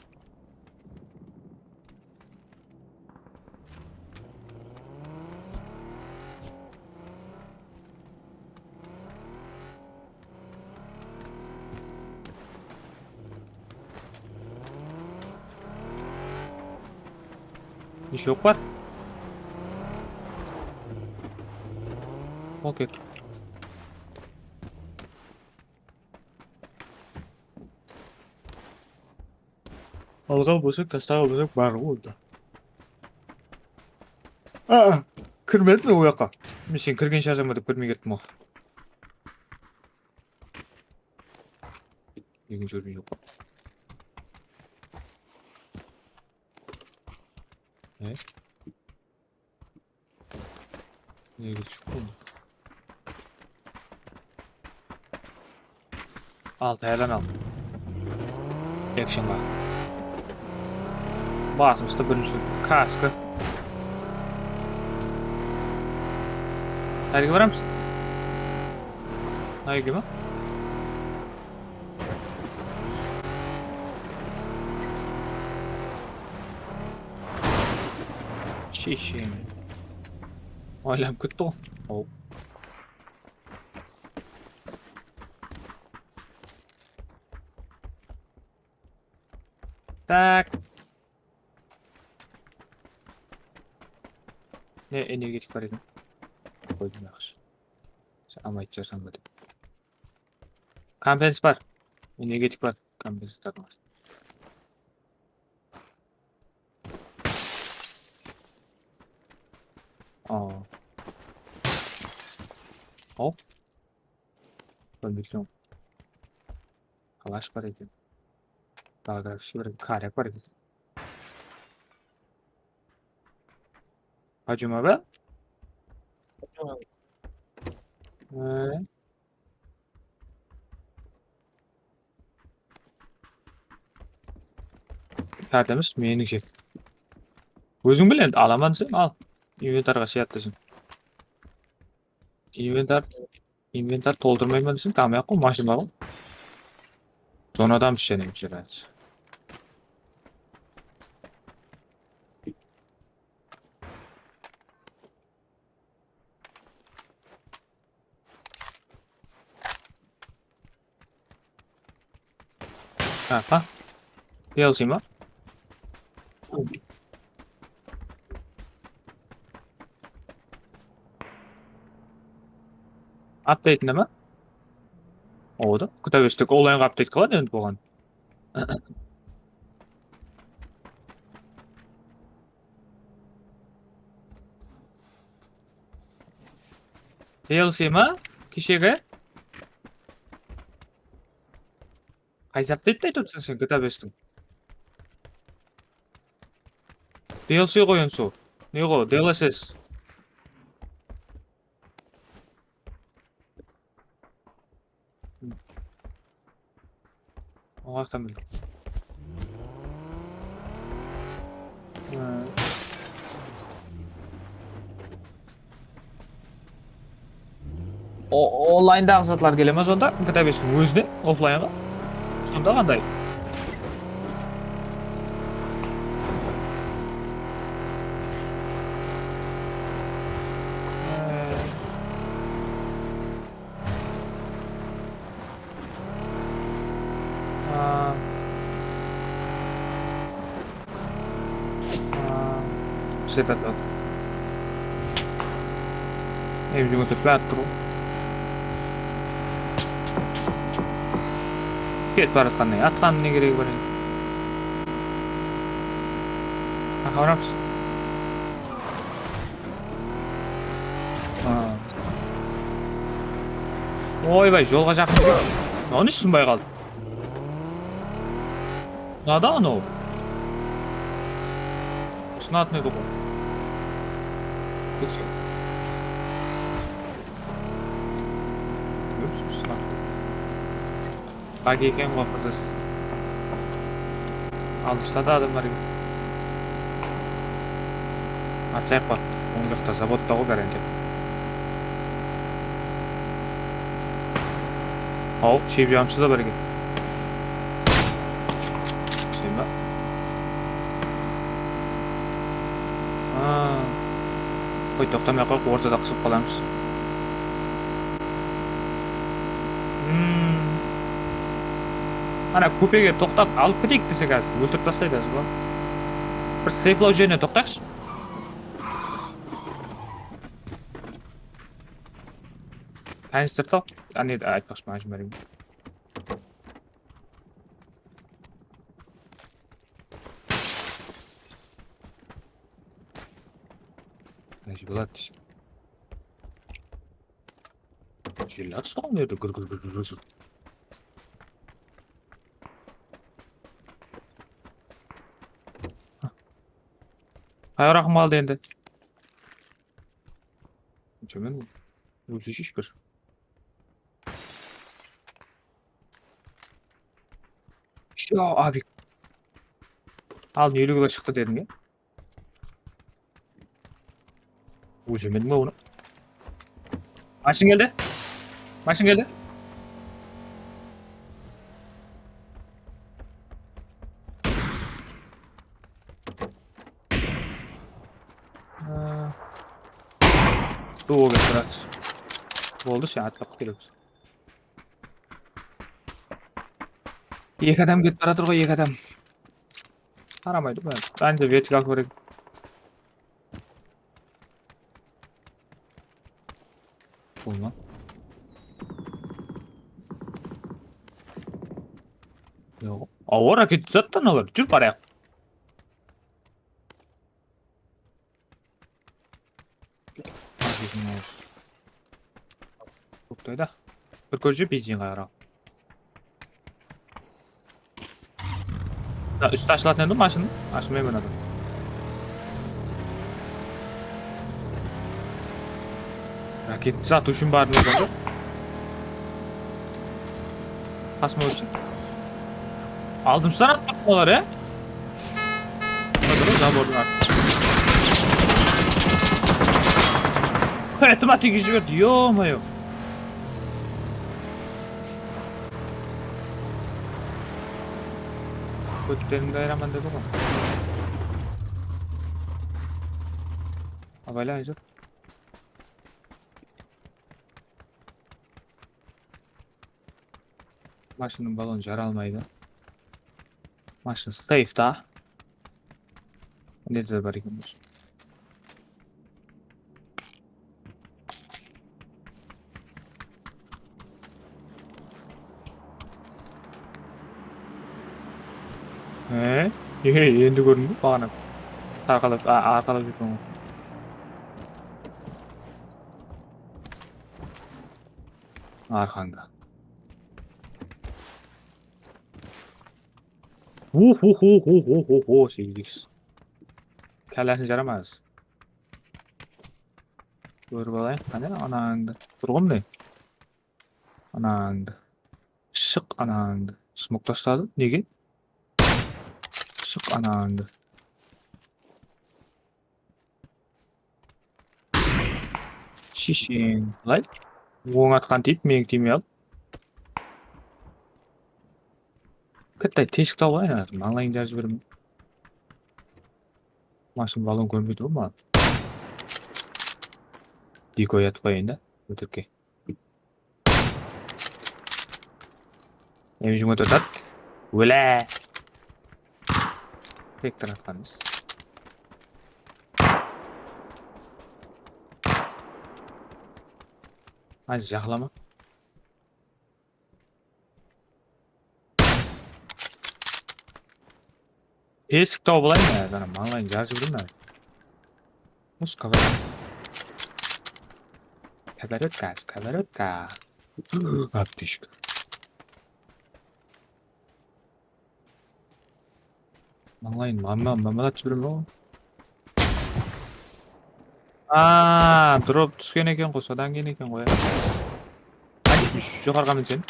Neshe oq bar? Okey. Alǵan bolsaq, tastaǵan bolsaq, bar ǵoy onda. Aa, kirmedim men o jaqqa. Men sen kirgen shıǵarsań ba dep kirmey kettim ǵoy. Ekinshi órgen joq. E? Nege shıqtı? Al, tayarlan al. Actionǵa. Basımızda birinshi kaska. Qáyerge baramız? Mına jerge ma? Sheshen. Oylanıp ketti ǵoy. Hop. Tak. Ne, energetik bar eken. Qoydım, yaqshı. Sen almaydı shıǵarsań ba dep. Kompens bar. Energetik bar. Kompensator bar. Aa. Hop. Kónbetken. Kalash bar eken. Golografiskiy bir karyak bar eken. Hajuma ba? Ee. Shartımız menińshe. Óziń bil endi, alaman deseń, al. Inventarǵa sıyattırsın. Inventar, inventar toldırmayman deseń, tamay-aq ǵoy, mashina bar ǵoy. Zonadamız jáne, jáne. Aha. D L C ma? Update neme? O da. Kúte bersek, onlaynǵa update qıladı endi buǵan. D L C ma? Keshegi? Qaysı update aytıp atırsań sen G T A bestiń? D L C ǵoy endi sol. Ne ǵo, D L S S. Oǵan tam bildim. O, onlayndaǵı zatlar kele ma sonda? G T A bestiń ózine, oflaynǵa? Sonda qanday? Set atladı. Emji otırıp atır o. Ketip baratqanday atqanın ne keregi bar endi? Arqa baramız. Ha. Oybay, jolǵa jaqın keleyikshi. Mınaw ne sınbay qaldı? Mınadı anaw. Sınatın edi ǵoy. Ketshe. Kóremiz, sınatın. Bak eken ǵoy, qızız. Aldısta da adamlar eken. Atsayıq pa? Oń jaqta zavodta ǵoy garantiya. Aw, shep jamsı da bar eken. Sen ba? Ha. Qoy, toqtamay-aq qoyayıq, ortada qısılıp qalamız. Hmm. Ana, kópege toqtap alıp keteyik desek, házir óltirip taslaydı házir bular. Bir seyflaw jerine toqtayıqshı. Kanistr tap, ane, aytpaqshıman, ajim beriń. Mına jerde boladı. Jel atsa, mına jerde gúr, gúr, gúr, gúr, gúr. Qayeraqım qaldı endi? Júrmen, ólseyshi bir. Yo, Abik. Aldın eliw kilo shıqtı dedim ya. Ólshemedim be onı? Mashın keldi. Mashın keldi. Aa. Duo kelip turadı. Boldı, sen atlap kelemiz. Eki adam ketip baratır ǵoy, eki adam. Qaramaydı, bári. Bende vertikal kerek. Bolma. Yoq. Awa, raket zattan alar. Júr, barayıq. Toqtaydı. Bir kórip benzin qayıraw. Mına ústi ashılatın edi mashın. Ashılmay mınadı. Raket zat ushın barın edi. Qasıma ótsin. Aldımsıdan atıp olar, ya? Zabordıń artı. Etima tegiz jiberdi, yo-moyo. Kótterimdi ayıraman dedi ǵoy. Abaylan, aytır. Mashınıń balonı jara almaydı. Mashın seyfta. Nede bar eken? E, e, endi kórdim baǵana. Arqalap, a, arqalap ketken ǵoy. Arqańda. Uh, uh, uh, uh, uh, uh, uh, segiz iks. Kállasın jaramaǵız. Kórip alayıq, qáne, anańdı. Turǵın ne? Anańdı. Shıq anańdı. Smok tasladı. Nege? Shıq anańdı. Shishin. Qalay? Oń atqan tiyip, meniń tiymey al. Katta teshik tawıp alayın, mańlayın jarıp jibermey. Mashın balon kórinbeydi ǵoy maǵan. Dikoy atıp qoyayın da, ótirke. M jigirma tórt at. Óle! Vektor atqanımız. Ay, jaqlama. Esik tawıp alayın ya, ana, mańlayın jarıp jiberdim ya. Mus, skоворodka. Skоворodka, skоворodka. Aptechka. Mańlayın, mamma, mamma, jibirme. Aa, drop túsken eken ǵoy, sodan keyin eken ǵoy. Ay, joqarıǵa min sen.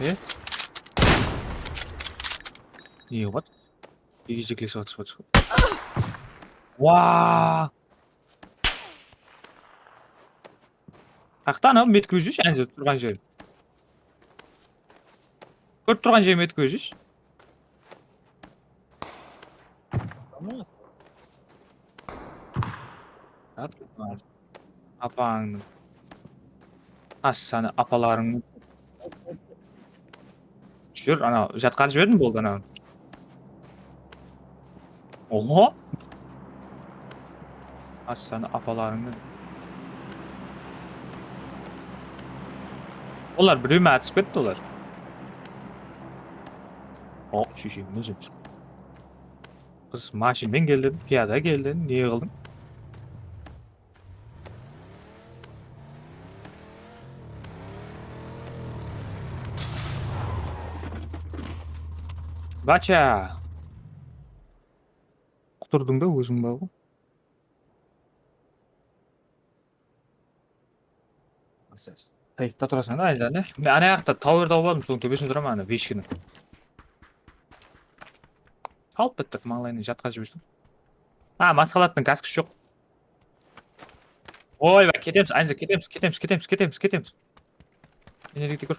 E? Ne, what? Egejeklesip atır, atır. Waa! Qaqta anaw met kózshi, áne turǵan jer. Kórip turǵan jer met kózshi. Apańnıń. Assanı apalarıńnıń. Júr, anaw jatqarıp jiberdim, boldı anaw. Oho. Assanı apalarıńnıń. Olar birewme atısıp ketti olar. O, sheshem ózi. Qız mashinmen keldi, piyada keldi, ne qıldıń? Bacha! Qutırdıń da óziń bar ǵoy. Tayıqta turasań da, aynan, ne? Men ana jaqta tower tawıp aldım, sonıń tóbesinde turaman, ana, vishkiniń. Alıp kettik, mańlayına jatqarıp jibersin. A, masqalattıń kaskası joq. Oy, bak, ketemiz, Aynza, ketemiz, ketemiz, ketemiz, ketemiz, ketemiz. Energetik kór.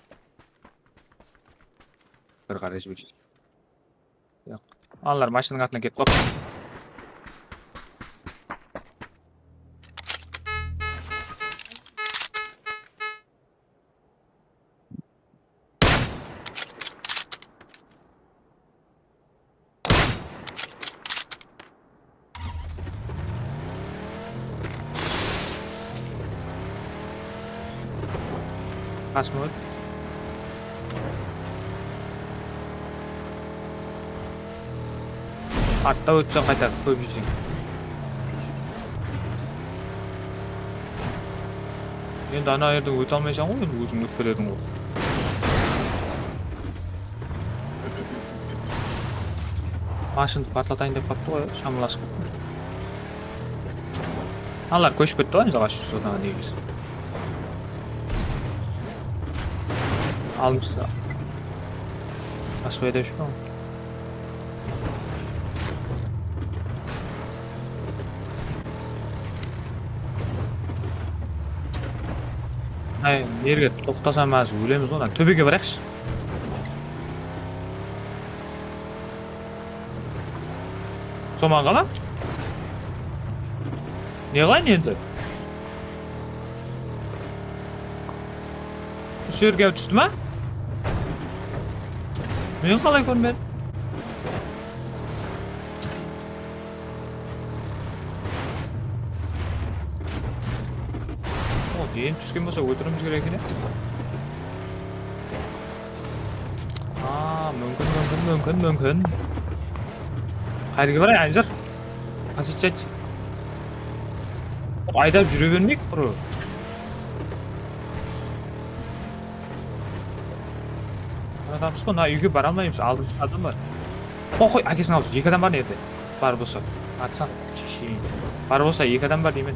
Bir qaray jibershisi. Yoq. Analar mashinanıń artınan ketip qaldı. Qasıma ót. Artta ótseń qayta, kóp jeyseń. Endi ana jerden óte almaysań ǵoy, endi óziń ótip kelediń ǵoy. Mashindı partlatayın dep qaptı ǵoy, shamalasıp. Analar kóship ketti ǵoy, endi ǵash sodan negizinde. Almısta. Asfayda ushpan. Ay, nerge toqtasam, házir ólemiz ǵoy. Ana, tóbege barayıqshı. Soman qala? Ne qılayın endi? Usı jerge tústi ma? Men qalay kórmedim? O, deyin túsken bolsa óltiriwimiz kerek eken. Aa, múmkin, múmkin, múmkin, múmkin. Qayerge barayıq, Aynzar? Qasıtsayt. Aydap júre bermeyik, bro. Adamsız ǵoy, mına úyge bara almaymız, aldımızda adam bar. Qoy, qoy, ákesin alsın, eki adam bar ne jerde? Bar bolsa. Atsan, shesheyin. Bar bolsa, eki adam bar deymen.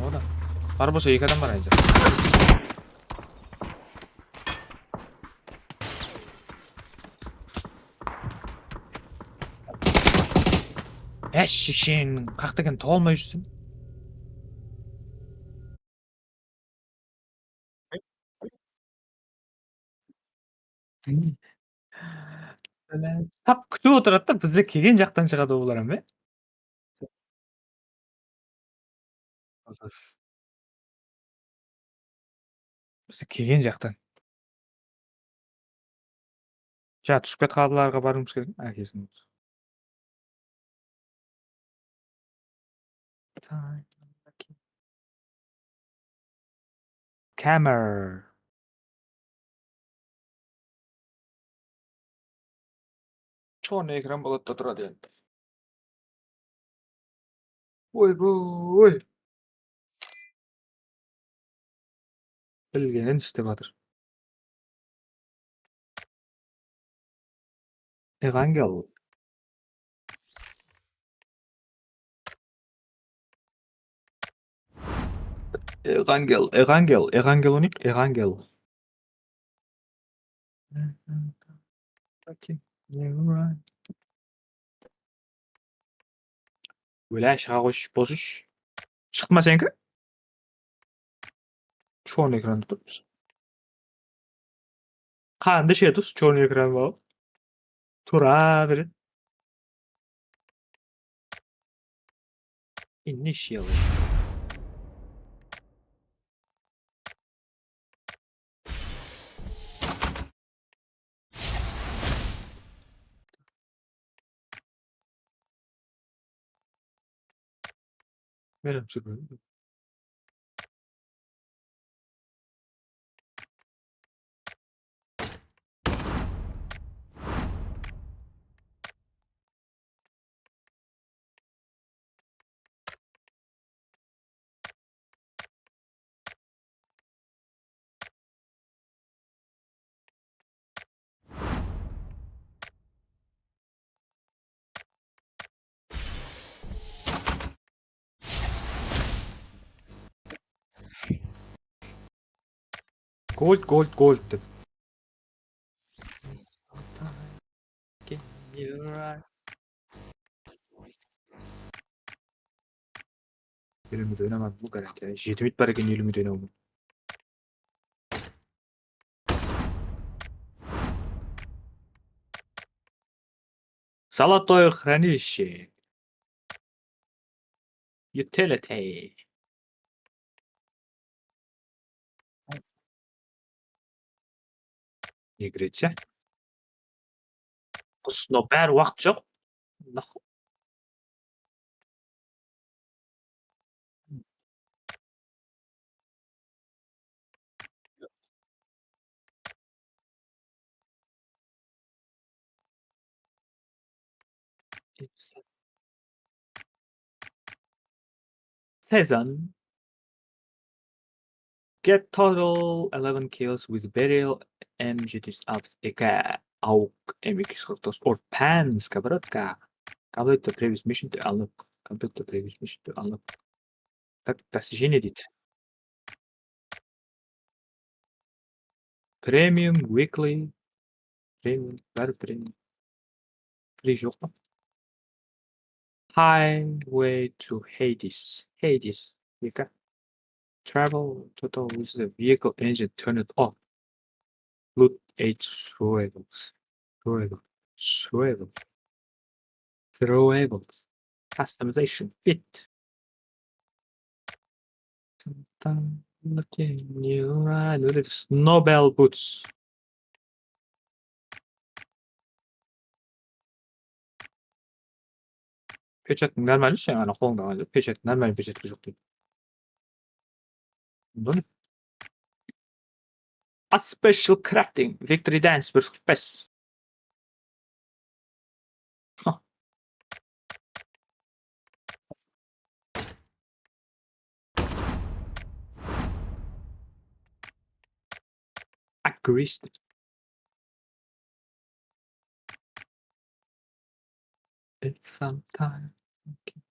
O da. Bar bolsa, eki adam bar, Aynzar. Á, sheshen, qaq degen tawıp almay júrseń. Tap kútip otıradı da, bizler kelgen jaqtan shıǵadı olar, hám, e? Bizler kelgen jaqtan. Ja, túsip ketken qapılarǵa barıwımız kerek, ákesin. Sometimes I can't. Camera. Chornıy ekran boladı da turadı endi. Oy, oy. Bilgenin istep atır. Evangel. Evangel, Evangel, Evangelonik, Evangel. Okey, you're right. Óle, shıǵa qoyshı, bosısh. Shıqtı ma seniki? Chornıy ekranda turıpsız. Qandı ishe turıpsız, chornıy ekran bolıp. Tura beredi. Initially. Benim sıkıntı. Gold, gold, gold dep. Eliw minut oynamadım bu garantiyada. Jeti minut bar eken eliw minut oynawıma. Золотое хранилище. Utility. Ne kiredi? Qus, no, bári waqıt joq. Season. Get total eleven kills with barrel M jeti júz alpıs eki, AUK M eki júz qırq toǵız or pan skовородка. Complete the previous mission to unlock. Complete the previous mission to unlock. Так, достижение deydi. Premium, weekly, premium, bári premium. Free joq pa? Highway to Hades. Hades. Eki. Travel total with the vehicle engine turned off. Loot eight survivors. Survival. Survival. Survival. Customization. Fit. Sometimes looking you right. What is Snowbell boots? Перчатка нормально ше, ana qolıńda pechatka, нормально перчатка joq deydi. Bunı A special crafting, victory dance bir qırq bes. Huh. Agreed. It's sometime. Okay.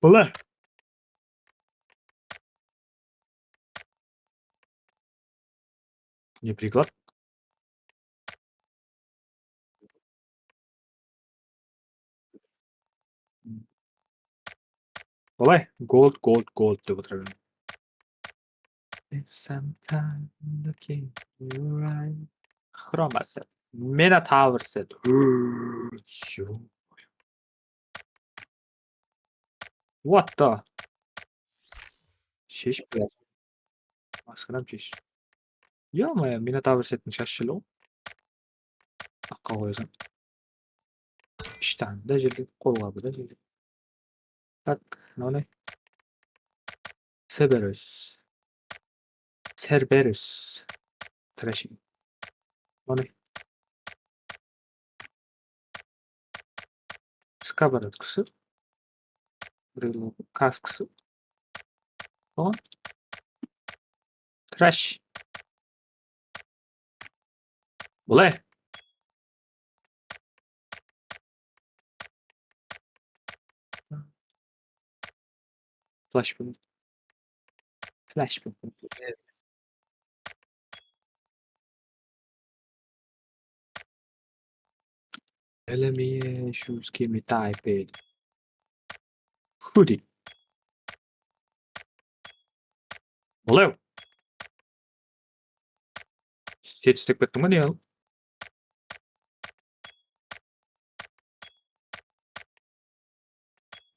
Bılı. Ne приклад? Olay, gold, gold, gold dep otıra beremiz. If sometime looking you right. Chroma set. Minotaur set. Yo. What the? Sheship qoyasın. Masqaram shesh. Ё-моё, Minotaur setin shashshılı ǵoy. Aqqa qoyasań. Tanda jeldi, qolǵabı da jeldi. Tak, mınaw ne? Cerberus. Cerberus. Trashing. Mınaw ne? Skoborodkası. Birew kaskası. Oǵan. Trash. Bılay. Flashbang. Flashbang. Eleme shoes kiyme, type. Hoodie. Bılay. Set islep kettiń be, ne al?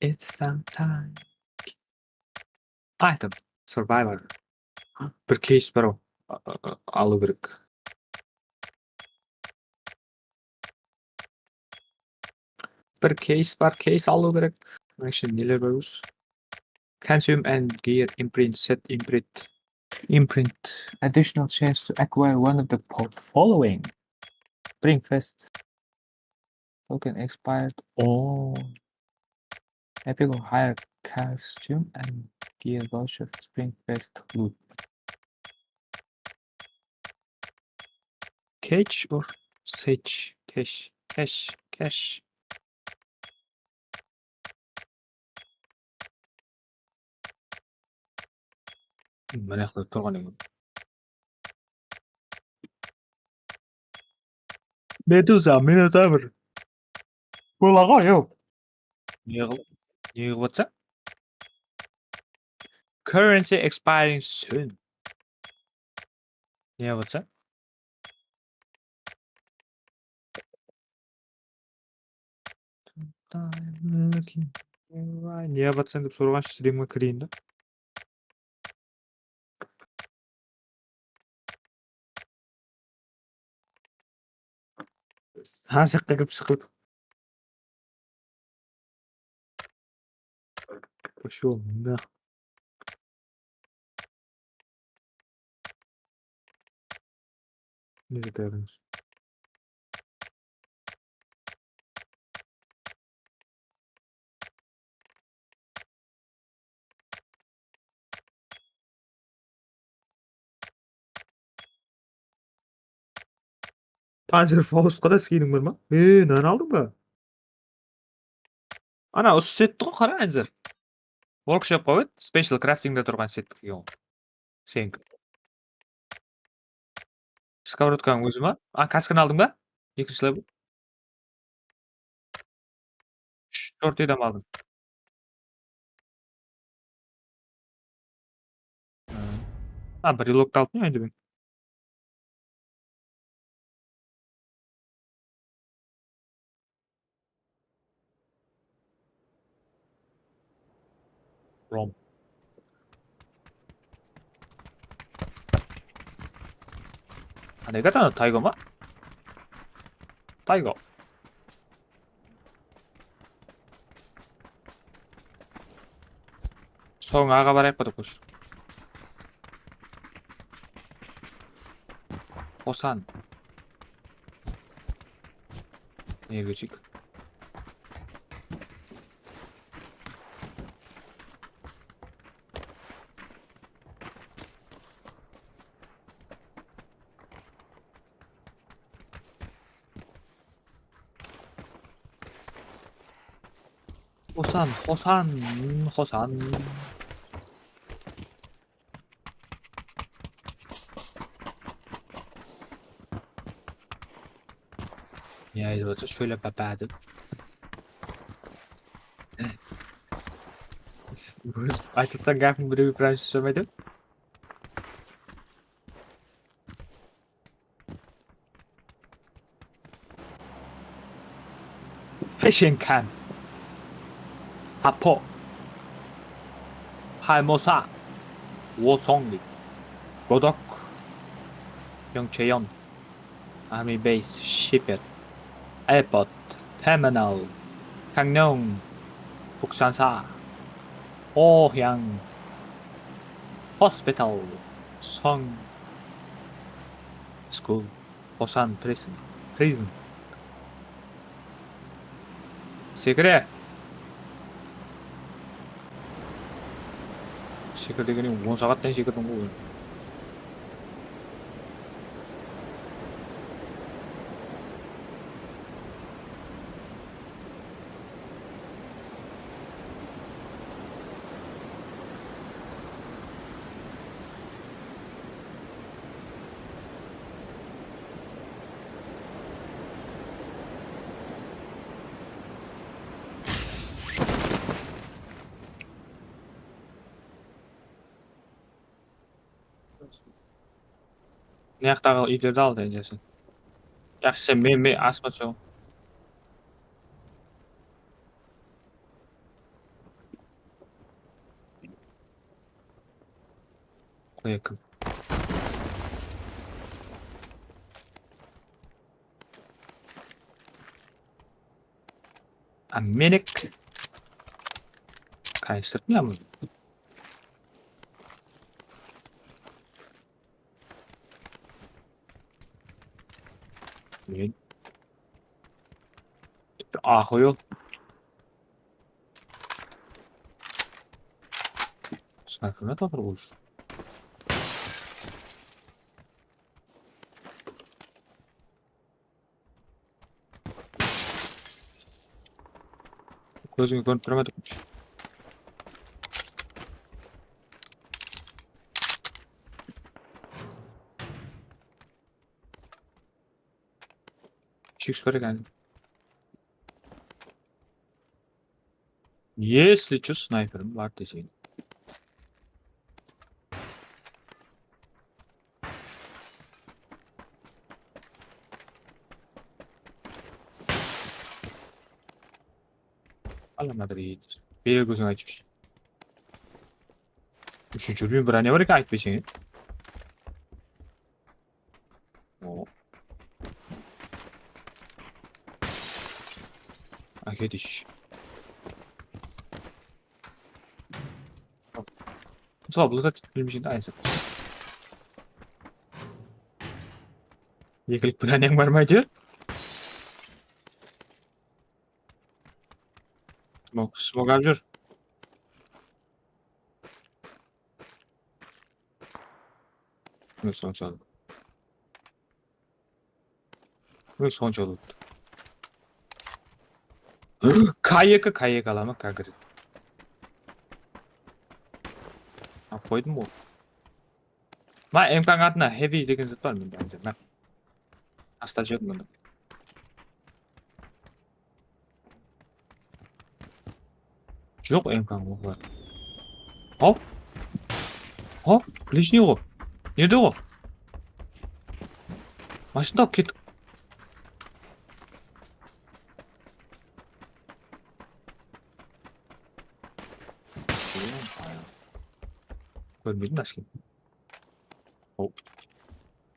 It's sometime. Item. Survivor. Bir keys bar, a, a, a, alıw kerek. Bir keys bar, keys alıw kerek. Mına ishinde neler bar ózi? Consume and gear imprint, set imprint. Imprint. Additional chance to acquire one of the po-, following. Spring Fest. Token expired. Oh. Epic or higher costume and gear voucher, Spring Fest loot. Catch or search? Cash, cash, cash. Mına jaqta turǵan eken. Meduza, Minotaur. Bola ǵoy, yow. Ne qılıp, ne qılıp atsa? Currency expiring soon. Ne qılıp atsa? Ne qılıp atsań dep soraǵanshı, strimge kireyin de. Ha, jaqqa kirip shıqıp. Пошёл на. Ne jete bermiz. Panzer Faustqa da skiniń bar ma? E, mınanı aldıń ba? Ana, usı setti ǵo, qara, házir. Workshopqa ót, Special Craftingda turǵan setti kiygen ǵo. Seniki. Skovorodkanıń ózi ma? A, kaskini aldıń ba? Ekinshi level. Shorty da aldım. Ha, bir reload alıp ne endi men? Rom. Qanday katana, Taygo ma? Taygo. Soń aǵa barayıq pa, dep qoyshı. Qosan. Nergechik. Xosan, xosan, xosan. Ne aytıp atsa, shóyle papa dep. Aytıp atqan gápiń birewge fransuzsha ma aytıp? Fishing camp. Hapo. Haimosa. Wosong. Godok. Yongcheon. Army base. Shipyard. Airport. Terminal. Kangnong, Buksansa, Ohyang, Hospital, Song, School, Busan Prison, Prison. Sekire. Sekir degende on saattan sekirdim ǵoy. Mına jaqtaǵı úylerdi al, endi sen. Yaqshı, sen men, men asma tushań. Qoy ekim. A, menik. Kayıstırtmayamız. Men. Tipti aqıyıl. Snayperler tapır ush. Kózińe kórinip tura ma turıptı? Chiks bar eken. Если чё, snayperim bar deseń. Ala Madrid. Berel kóziń aytıpshı. Úshinshi úrben bir áne bar eken, aytpaysań. O. Áketish. Sol, bul zat bilmeysen de, aysa. Ekilik planıń bar ma, áytewir? Smok, smok alıp júr. Mine, sonshalı. Mine, sonshalı. K eki, K eki alaman, K bir. Alıp qoydım ǵoy. Ma, M K-nıń atına heavy degen zat bar mende, anda, ma. Asta júr mında. Joq, M K-ńa oqlar. Haw. Haw, lishniy ǵo. Nerde ǵo? Mashina tawıp kettik. Kórmedim, mashina. Hop.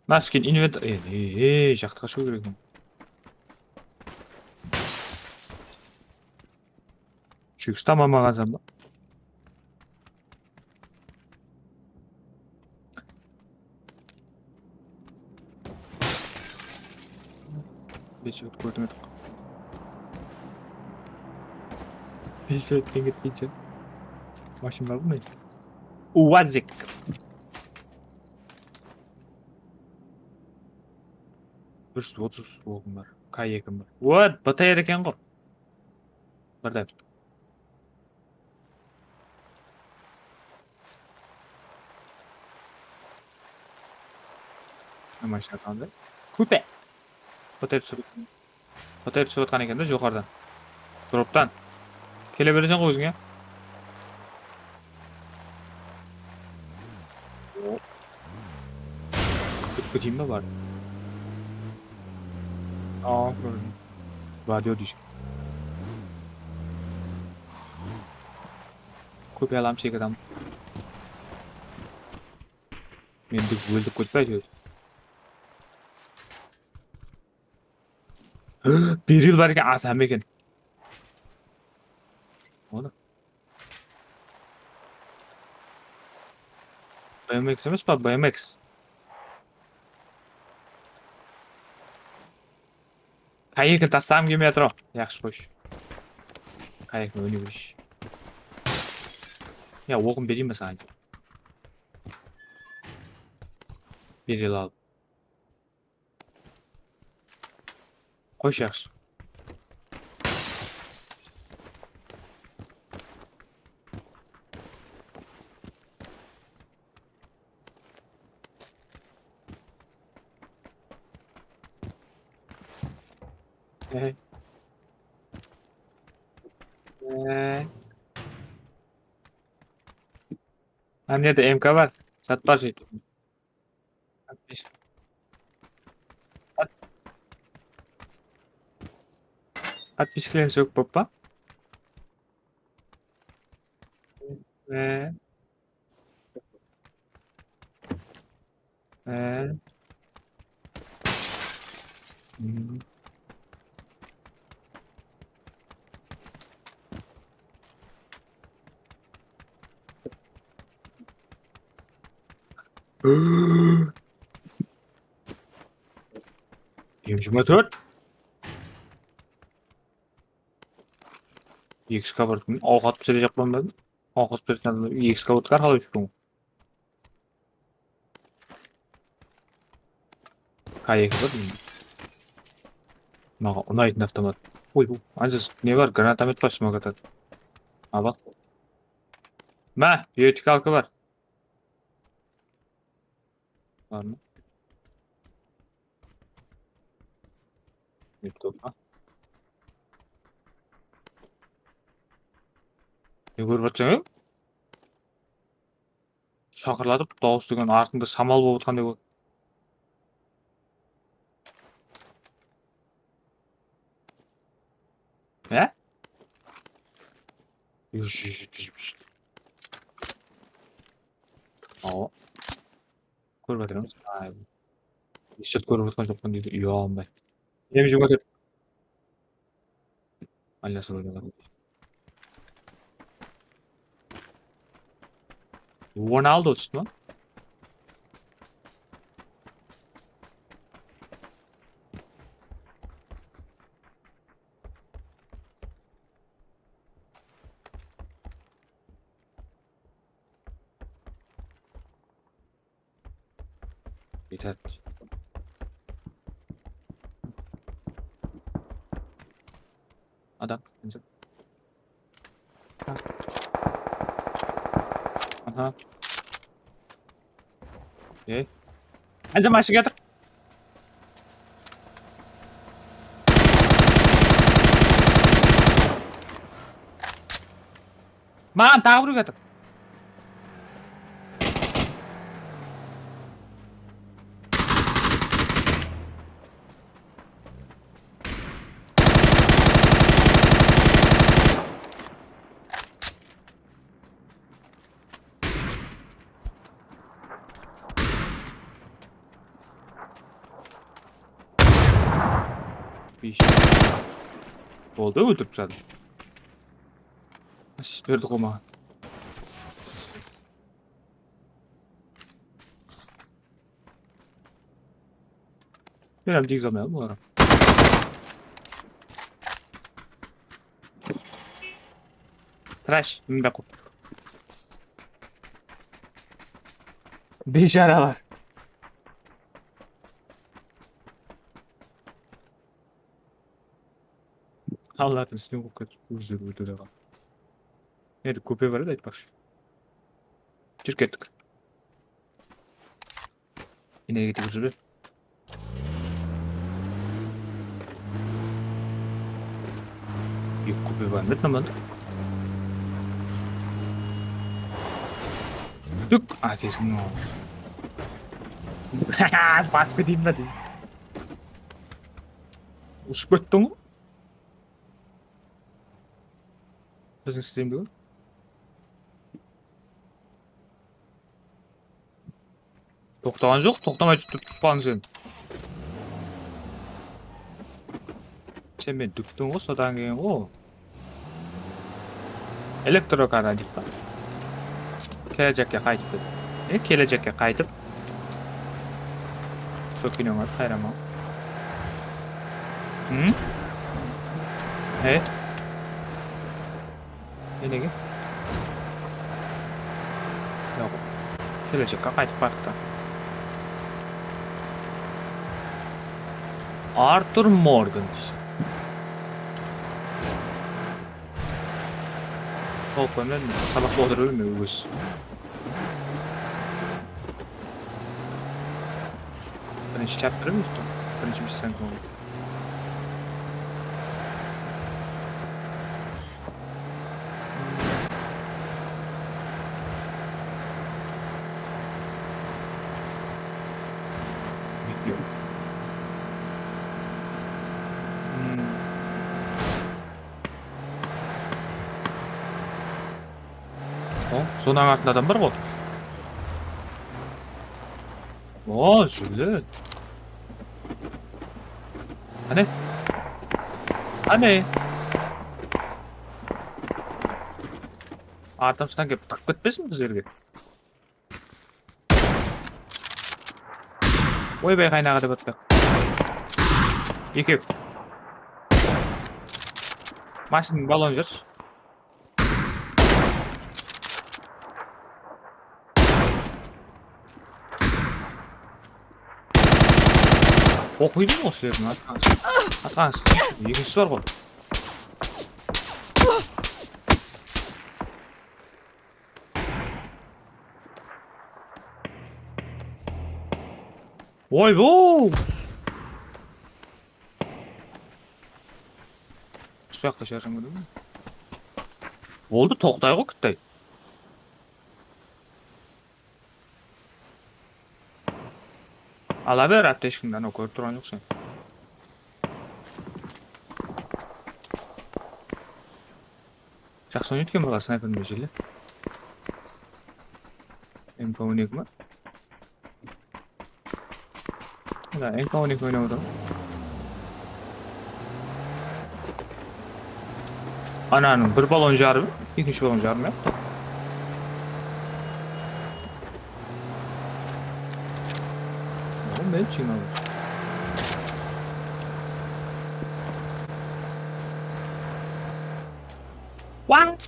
Mına skin invent-, ey, ey, ey, jaqtıǵa shıǵıw kerek eken. Júks tamam alǵansan ba? Bes minut kórdim edik. Bes minut ketpeyinshi. Mashina bar ǵoy mine. Uazik. Bir júz otız oǵım bar. K ekim bar. What? B T R eken ǵo. Birden. Mashina qanday? Kupe. Hotel tushirip, hotel tushirip atqan eken da joqarıdan. Droptan. Kele bereseń ǵoy óziń, ya. O. Kútip keteyin be barıp? Aa, kórdim. Radio deyshi. Kupe alamız, eki adam. Endi óldik ketpe, áytewir. Beril bar eken, asa eken. Onı. B M X emes pa, B M X? Kayekin taslaǵım kelmey atır. Yaqshı, qoyshı. Kayekin óne bershi. Ya, oqın bereyin be saǵan? Bere al. Qoyshı, yaqshı. Ey. Ey. Mına jerde M K bar. Satpar jeydi. Подписчиклер jok boppa. E. E. Hmm. M jigirma tórt. X kabartın awqat pisirecek bolmadım. Awqat pisirecek X kabartın arqalı júrgen. K eki bir. Maǵan unaytın avtomat. Oy, bu, anca ne bar? Granatomет pa, smok atadı. A, baq. Má, vertikalka bar. Barmı? Youtube ma? Ne kórip atsań, e? Shaqırlatıp, dawıs degen artıńda shamal bolıp atqanday bol. Ya? Yúr, yúr, yúr, yúr, yúr. Awa. Kórip atırmız. Ay. Eshit, kórip atqan joqpan deydi, uyalanbay. Em júrip atır. Allasın. Ronaldo ushdı ma? Yeter. Adam. Aha. Ey. Anca mashina kiyatır. Maǵan taǵı birew kiyatır. Bes. Boldı, óltirip tasladım. Assist berdi ǵo maǵan. Men hám tiygize almay qaldım olarǵa. Trash, minbay qurt. Biysharalar. Allardıń ústine bolıp ketip, ózleri óltire alǵan. Endi kópe bar edi, aytpaqshı. Júr, kettik. Energetik júr. Eki kópe bar edi, tamam. Dúk, ákesiniń awzı. Basıp keteyin ba deysiz? Ushıp kettiń ǵo. Biziń sistemde. Toqtaǵan joq, toqtamay turıp, turıp túsip qaldıń sen. Sen meni dúktiń ǵo, sodan keyin ǵo. Elektrokarnadikpa? Kelejekke qaytıp ket. E, kelejekke qaytıp. Sol kinońa hayraman. Hı? E? Enege? Yoq. Kelejekke qaytıp barıptı. Artur Morgan. Tolqın endi sabaq otıra berme, óz. Birinshi chaptırıp, birinshi bizden soń. Video. Hmm. O, sonıń artında adam bar ǵoy. O, júrler. Qáne? Qáne? Artımızdan kelip taqıp ketpesin bizlerge? Oybay qaynaǵa dep attı. Ekew. Mashinanıń ballonı júr. Oqıydı ǵoy usı jerden, atqan. Atqan. Ekinshisi bar ǵoy. Oy, bu! Usı jaqta shıǵarsam kórdim. Boldı, toqtay ǵoy, kittay. Ala ber, aptechkińdi, anaw kórip turǵan joqsań. Jaqsı oynaydı eken, bala, snaypermen jelle. M K on eki ma? Mına, M K on eki oynap otırman. Ananıń bir ballon jarıp, ekinshi ballon jarım yaptı. Oǵan men jıynadım. Wang!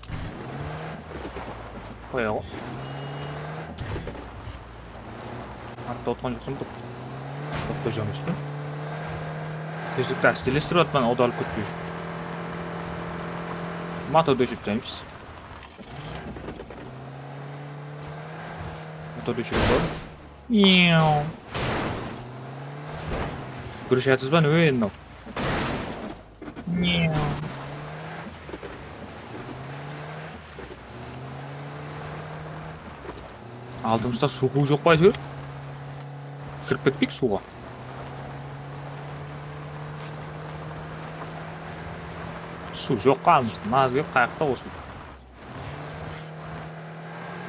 Qoyaǵo. Artta otqan joqsań, toqta joqsań. Tezlikti ástelenlestirip atırman, awdarılıp ketpey ushın. Motordı óshirip taslaymiz. Motordı óshirip qoyıp. Gúrishatsız ba ne endi mınaw? Aldımızda suw pul joq pa áytewir? Kirip ketpeyik suwǵa. Suw joq, qalımız naz kelip qayaqta bolsın.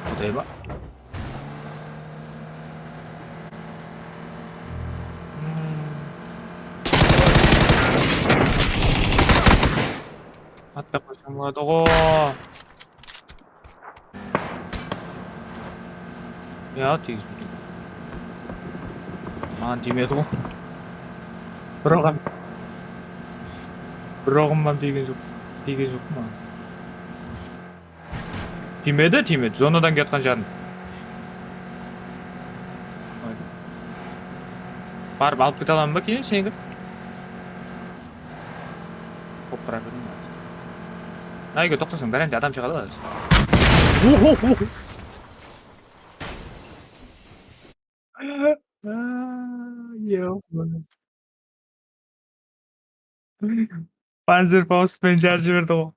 Quday ba? Hmm. Atpay qoysam boladı ǵo. Ya, tegiz. Maǵan tiymedi ǵo. Bir oǵan. Bir oǵım ba tiygen joq. Tiygen joq maǵan. Tiymedi, tiymedi. Zonadan kiyatqan jarım. Barıp alıp kete alaman ba keyin seniki? Qop qara berdim. Nayga toqtasań, garantiya adam shıǵadı házir. Panzer Faust penen jarıp jiberdi ǵo.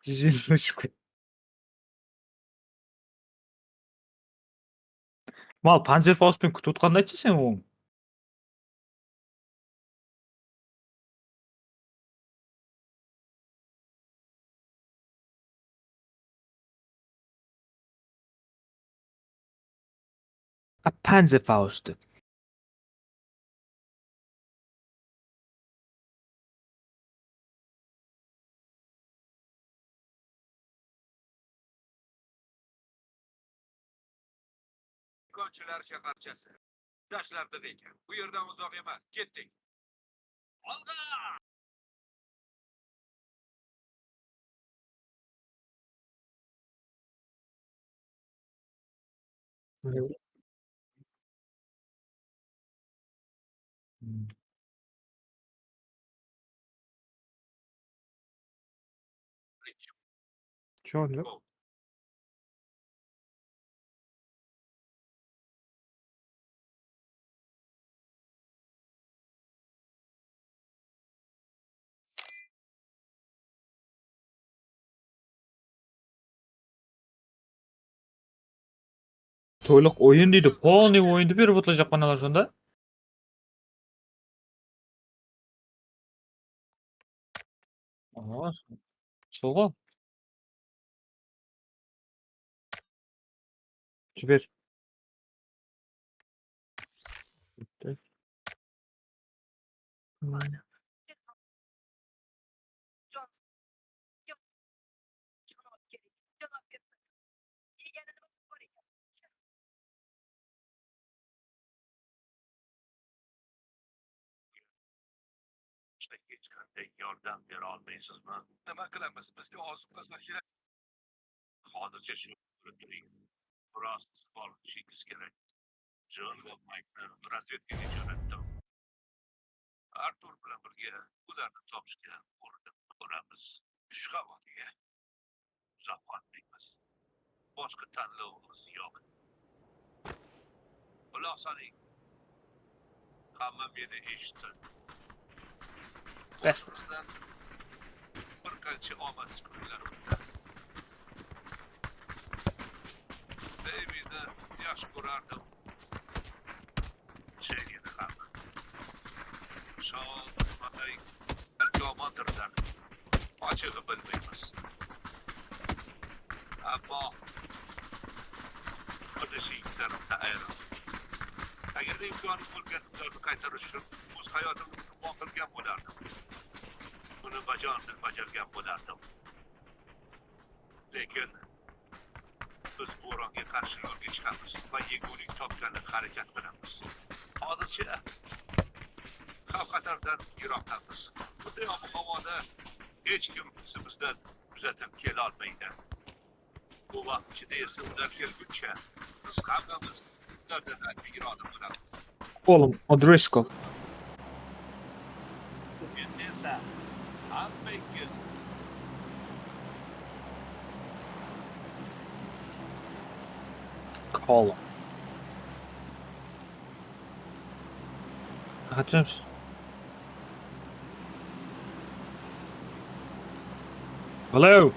Júz elli úsh kún. Mal, Panzer Faust penen kútip otqanın aytshı sen oǵan. A, Panzer Faust dep. Konchilar shaharchasi. Tashlardiq eken. Bu yerdan uzoq emas. Ketdik. Alǵa! Чё, да? Toylıq oyın deydi, polnıy oyındı berip otırajaq panalar sonda. Aa, sol ǵo. Jiber. Bitti. Mana. Hech qanday yordam bera olmaysizmi? Nima qilamiz? Bizga oziq-qazıq kerak. Hozircha shu qilib turing. Biroz dam olishingiz kerak. Jon va Maykni razvedkaga jo'natdim. Artur bilan birga ularni topishga urinib ko'ramiz. Shu havoga uzoq qolmaymiz. Boshqa tanlovimiz yo'q. Quloq soling. Hamma meni eshitsin. Bas. Ortamizdan bir qancha omadsiz kunlar o'tdi. Deyvidni yaxshi ko'rardim. Jay edi hamma. Shon, May, balki omondirlar. Ochig'i bilmaymiz. Ammo qilishing tarafda ayrim. Agarda imkoni bo'lgan, ularni qaytarish uchun o'z hayotimni qurbon qilgan bo'lardim. Buni bajonidil bajargan bo'lardim. Lekin biz bo'ronga qarshi yo'lga chiqamiz va yegulik topgani harakat qilamiz. Hozircha xavf-xatardan yiroqdamiz. Bunday ob-havoda hech kim izimizdan kuzatib kelolmaydi. Bu vaqt ichida esa ular kelguncha biz hammamiz ulardan ancha yiroqda bo'lamiz. Oğlum, O'Driskol. Endi esa hamma ikki. Call. Aha, James. Hello.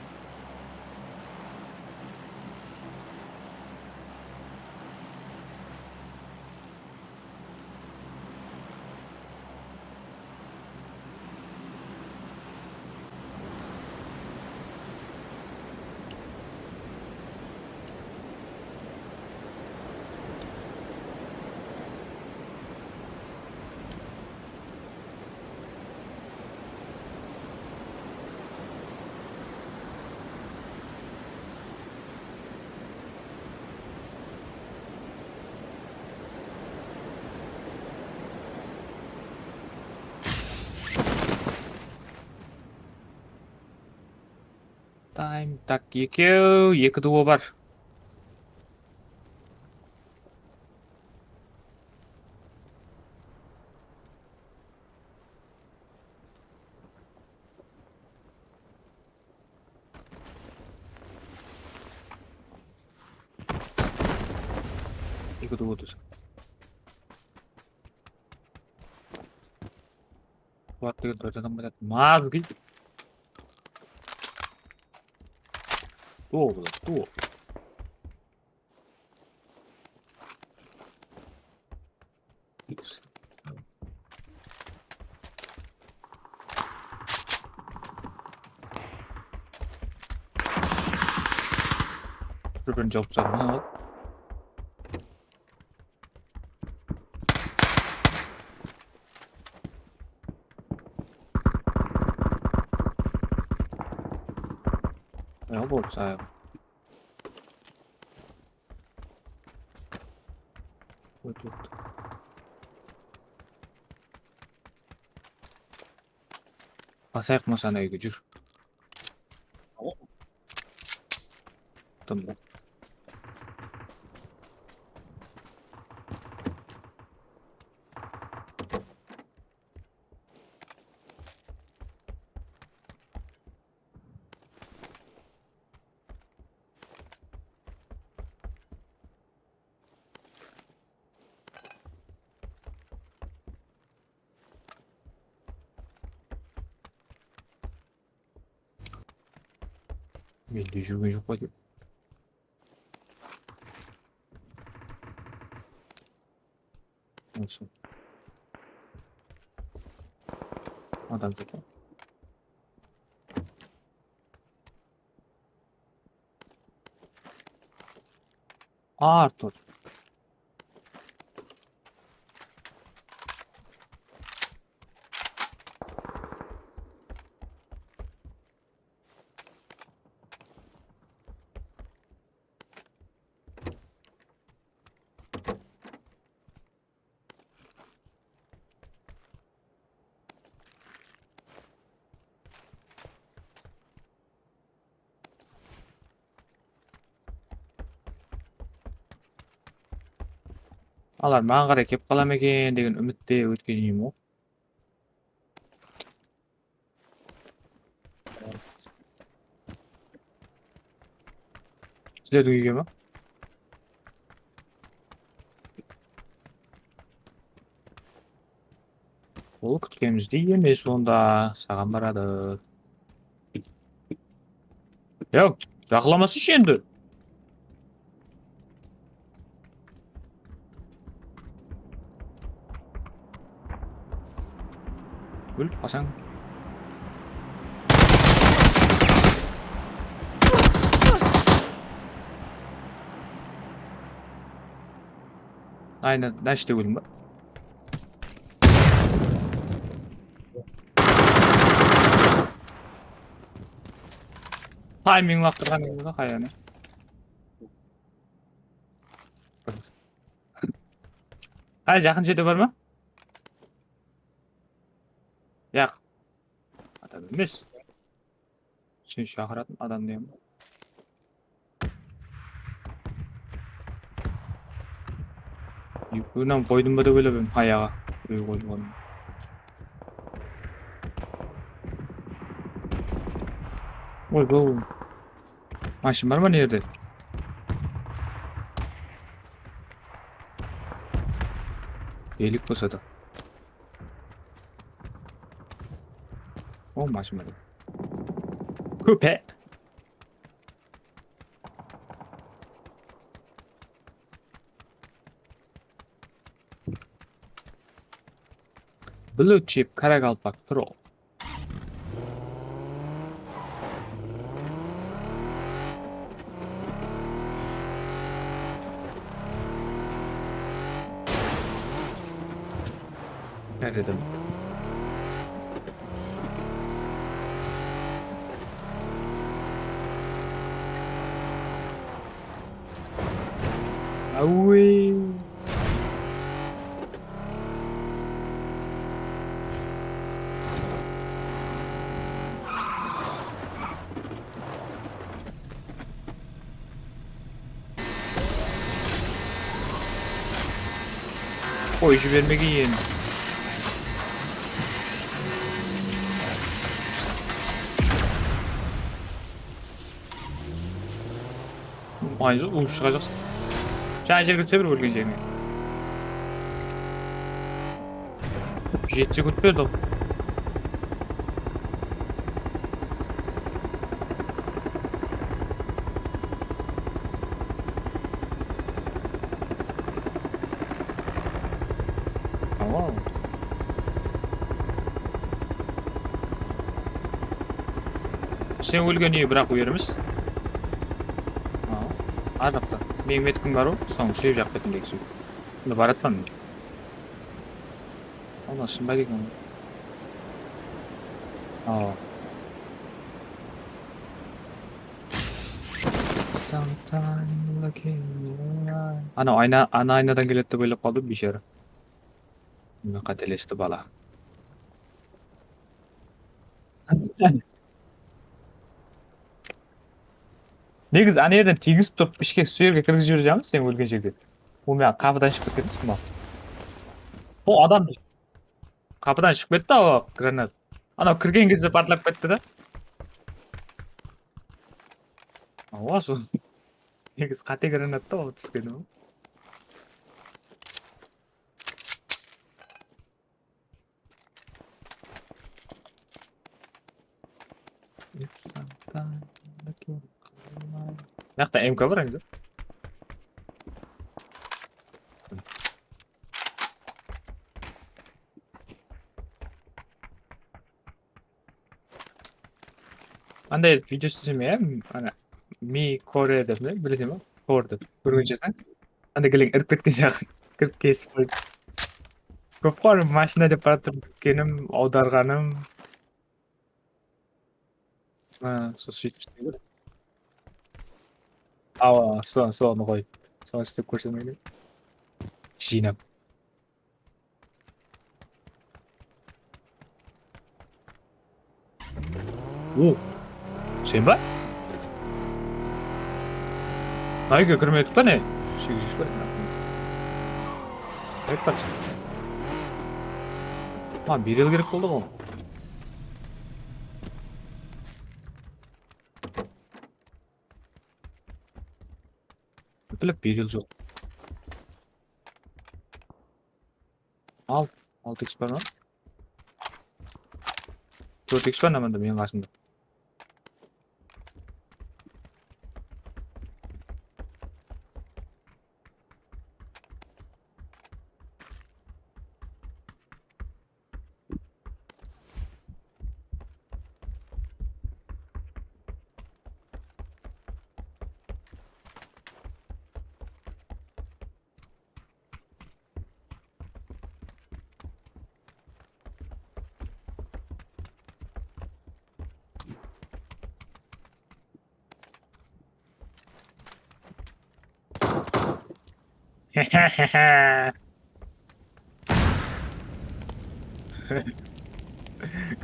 Time, tak, ekew, eki duo bar. Eki duo tús. Kuat degen dört adam keledi. Mazgi. Duo boladı, duo. Bir-birini jawıp tastadıq, ha? Ya, bolsa. Oy, turıptı. Basayıq, Mosana, úyge, júr. Tamam. Mende júrgen joq pa dep. Olsun. Adam joq pa? Artur. Alar maǵan qaray kelip qala ma eken degen úmitte ótken úyim ǵoy. Sizlerdiń úyge ma? Ol kútkenimizdey emes, onda saǵan baradı. Yaw, jaqınlamasınshı endi. Ólip qalsań. Aynen, mına ishte óldim ba? Tayming lap turǵan edi da, hayani. Qay, jaqın jerde bar ma? Yaq. Adam emes. Sen shaqıratın adam degen. Ekewin qoydım ba dep oyladım, hayaǵa. Birew qoydım. Oy, bu. Mashın bar ma ne jerde? Elik bolsa da. O, mashın bar. Kópe. Blue Chip, Karakalpak Pro. Neredim? Áwey. Qoy, jibermegeyin. Ayınca uwıs shıǵajaqsın. Jańa jerge túse ber, ólgen jerine. Jeti sekund berdi ol. Awa. Sen ólgen úyi, biraq óyerimiz. Awa. Ar jaqta. Meniń metkim bar ǵoy, soń shep jaq betindegi suw. Bunda baratpan men. Onnan shınbaydı eken. Awa. Anaw ayna, ana aynadan keledi dep oylap qaldı, biyshara. Mine, qátelesti bala. Negizi ana jerden tiygisip turıp, ishke, sol jerge kirgizip jiberjekpemiz, sen ólgen jerde. Ol menen qapıdan shıǵıp ketken emes pe? O adam qapıdan shıǵıp ketti, awa, granat. Anaw kirgen gezde partlap ketti da. Awa, sol. Negizi qáte granat ta, ol túskeni. Mıyaqta M K bar endi. Anday video islesem, ya, ana, Mi Kore dep, ne, bileseń ba? Kore dep. Kórgen shıǵarsıń. Anda keleń, irip ketken shıǵar. Kirip kesip qoyıp. Kóp ǵoy, mashina dep baratır, bitkenim, awdarǵanım. Ha, sol sóytip isleydi. Awa, so-, sonı qoy. Sonı islep kórseńler. Jıynap. O, sen ba? Ayga kirmedik pa ne? Segiz júz pa? Qayt barsın. Ha, bir yıl kerek boldı ǵoy. Bilip, bir yıl joq. Al, altı X bar ma? Tórt X bar, namanda meniń qasımda.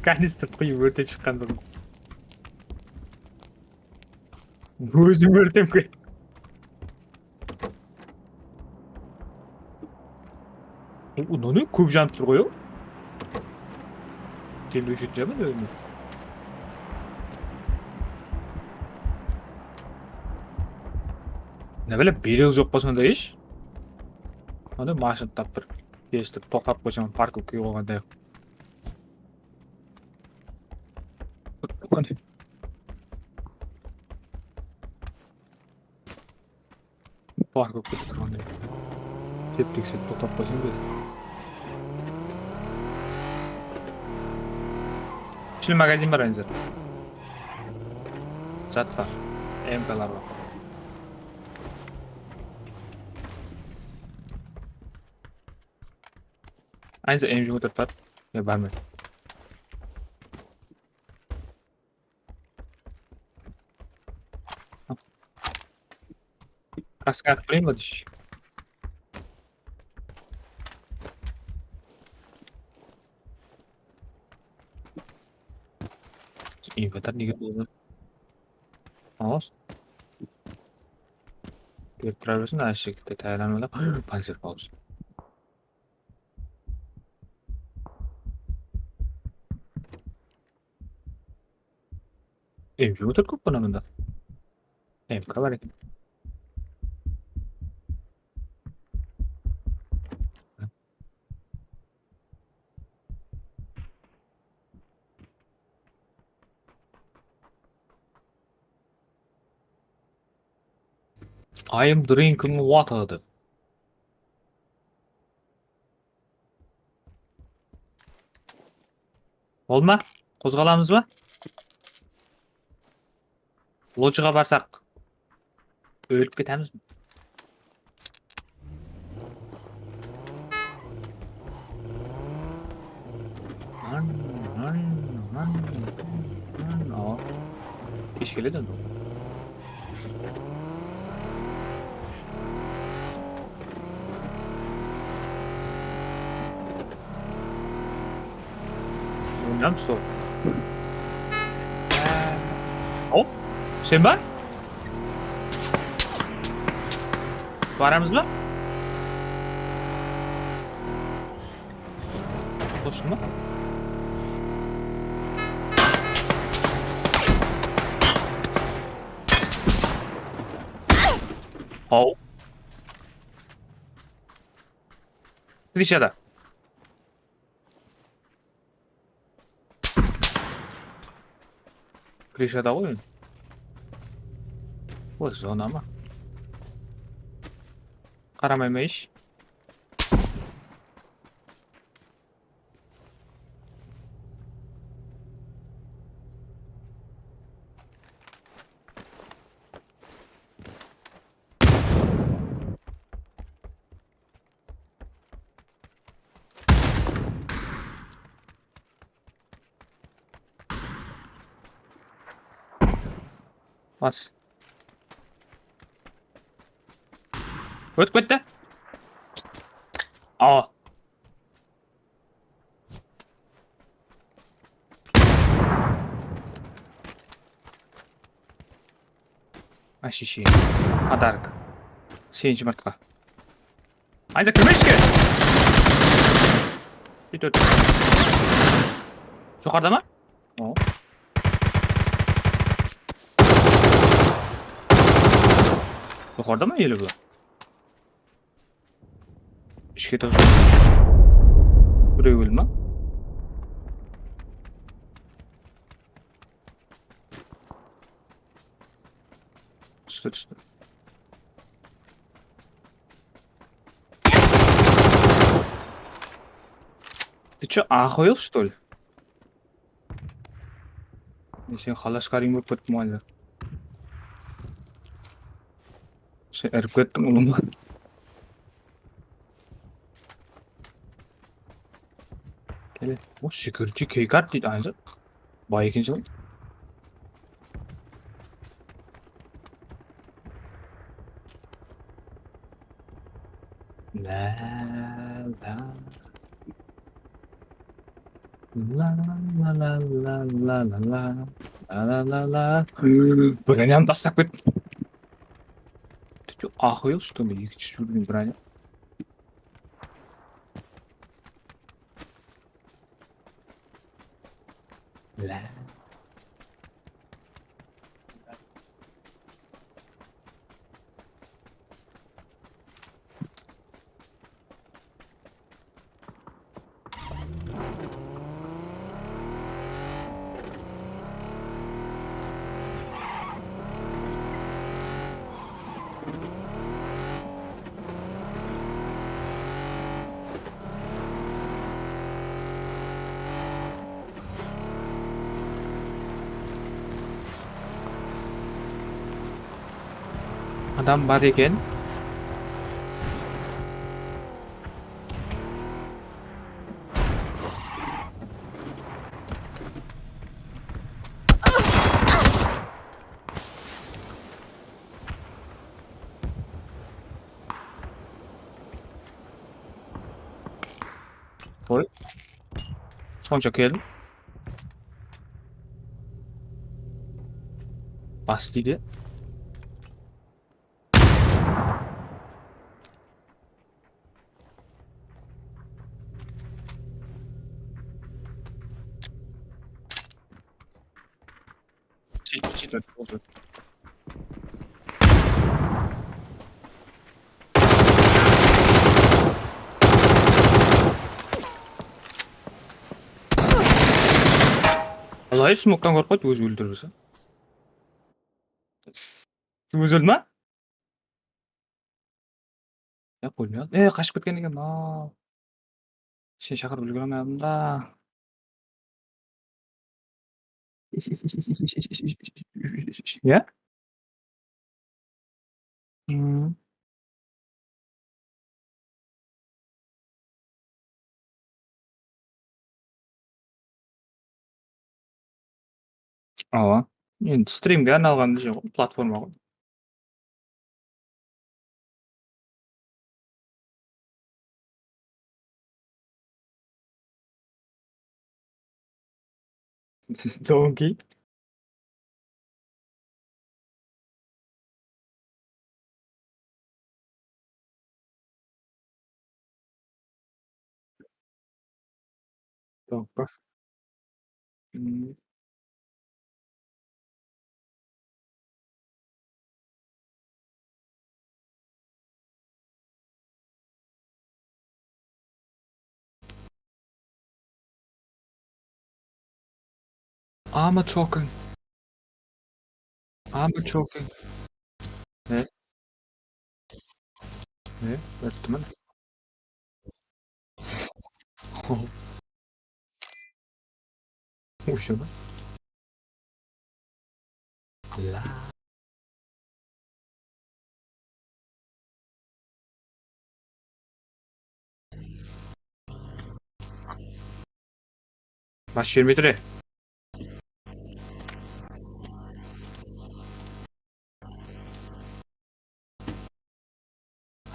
Kanistr quyıp órtep shıqqan turdım. Ózim órtep kettim. Mınaw ne, kóp janıp tur ǵoy, aw. Endi óshirip jabın, ózim. Ne bileyim, beril joq pa sonda hesh? Ana mashina tap bir kelistip toqtap qoysam, parkovkaǵa qoyǵanday. Qane. Parkovkada turǵanday. Tep-tekse toqtap qoysam, berdi. Kúshli magazin bar, Anzir. Zat bar. M K lar bar. Anzir, M G otır, bar. Ya, barman. Kaskı atıp qoyayın ba, deyshi? Inventar nege toldı? Awas. Berip tura bersin, ashekte tayarlanıp alaq. Panzer pauz. M G otır kóp mına mında. M K bar eken. I am drinking water. Boldı ma? Qozǵalamız ba? Lodjıǵa barsaq, ólip ketemiz. Awa. Kesh keledi endi. Bilmem, sol. Hop, sen ba? Baramız ba? Qoshılma. Haw. Krishada. Krishada ǵoy. O, zona ma? Qaramay ma hesh? Bas. Ótip ketti. Awa. Asheshe. Podarok. Sen jumırtqa. Ayza, kirmeshke! Kete ót. Joqarıda ma? O. Joqarıda ma ele bular? Ishke tıǵıp. Birew óldi ma? Tústi, tústi. Ты чё, охуел, что ли? Men seni xalashkaring bolıp kettim ǵoy. Sen irip kettiń, ulıwma. Kele. O, security key card deydi, aynı. Bay ekenshi ǵoy. La, la. La, la, la, la, la, la, la. La, la, la, la. Bronyanı taslap kettim. Ты чё, охуел, что ли? Eki júz júrgen bronya. La. Adam bar eken. Qoy. Sonsha keldim. Bas deydi. Чит, чит, boldı. Alay, smoktan qorqpaydı, ózi óltirip alsa. Kim, ózi óldi ma? Ya, qoymaydı. E, qashıp ketken eken, al. Sen shaqırıp úlgere almadım da. Ya? Hmm. Awa. Endi strimge arnalǵan, platforma ǵoy. Donkey. Tamam, bak. Hmm. Ama choking. Ama choking. Ne? Ne? Ayttım. Ushını. La. Bas jibermey tur, e.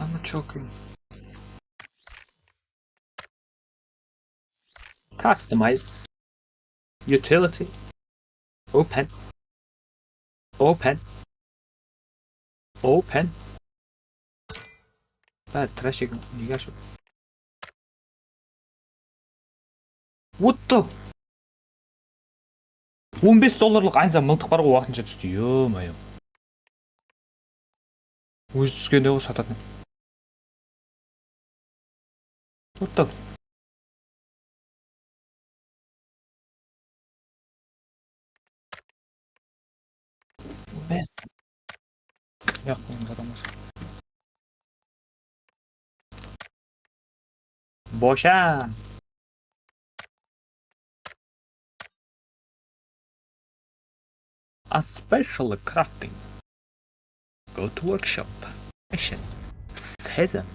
I'm choking. Customize. Utility. Open. Open. Open. Ha, trash ekan, nege ashıp? What the? On bes dollarlıq aynza mıltıq bar ǵoy, waqtınsha tústi, ё-моё. Ózi túskende ǵoy satatın. What the? Bes. Yoq, men jataman. Bosha. A special crafting. Go to workshop. Mission. Season.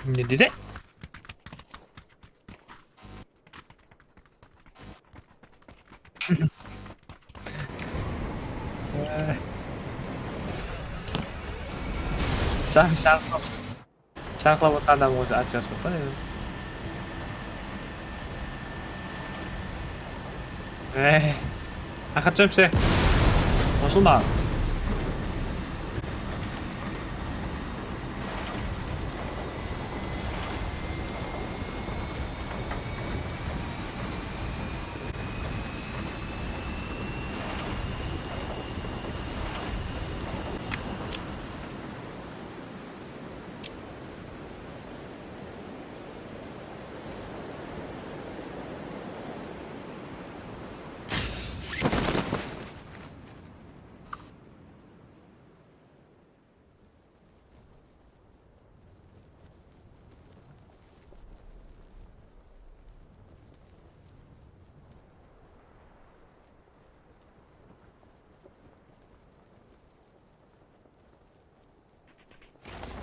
Ne dedi? Şarqı, şarqı. Sharqlap otırǵan adam ozi atjası bolıp pa? Ey, aqat jumsı. Qosılma.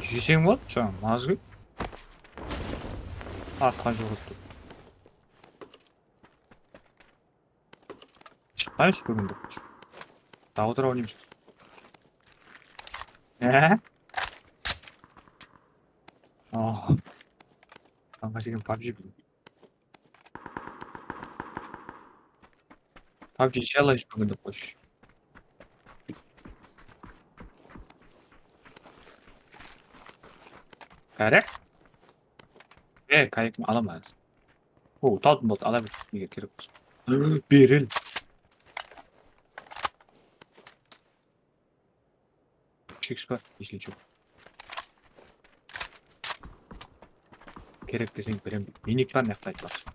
Jeseń boladı, jańa mazgı. Atqa juwırıp tur. Shıqpaymız búgin bir. Dawıdırıp oynaymız. E? Oh. Tańǵa shekem pabji. Pabji challenge búgin dep qoyshı. Qáre. E, kayakni alaman. O, tawdım boldı, ala ber, eger kerek bolsa. Beril. Úsh iks pa? Esil joq. Kerek deseń beremen. Minik pa, mıyaqta aytpaqshı.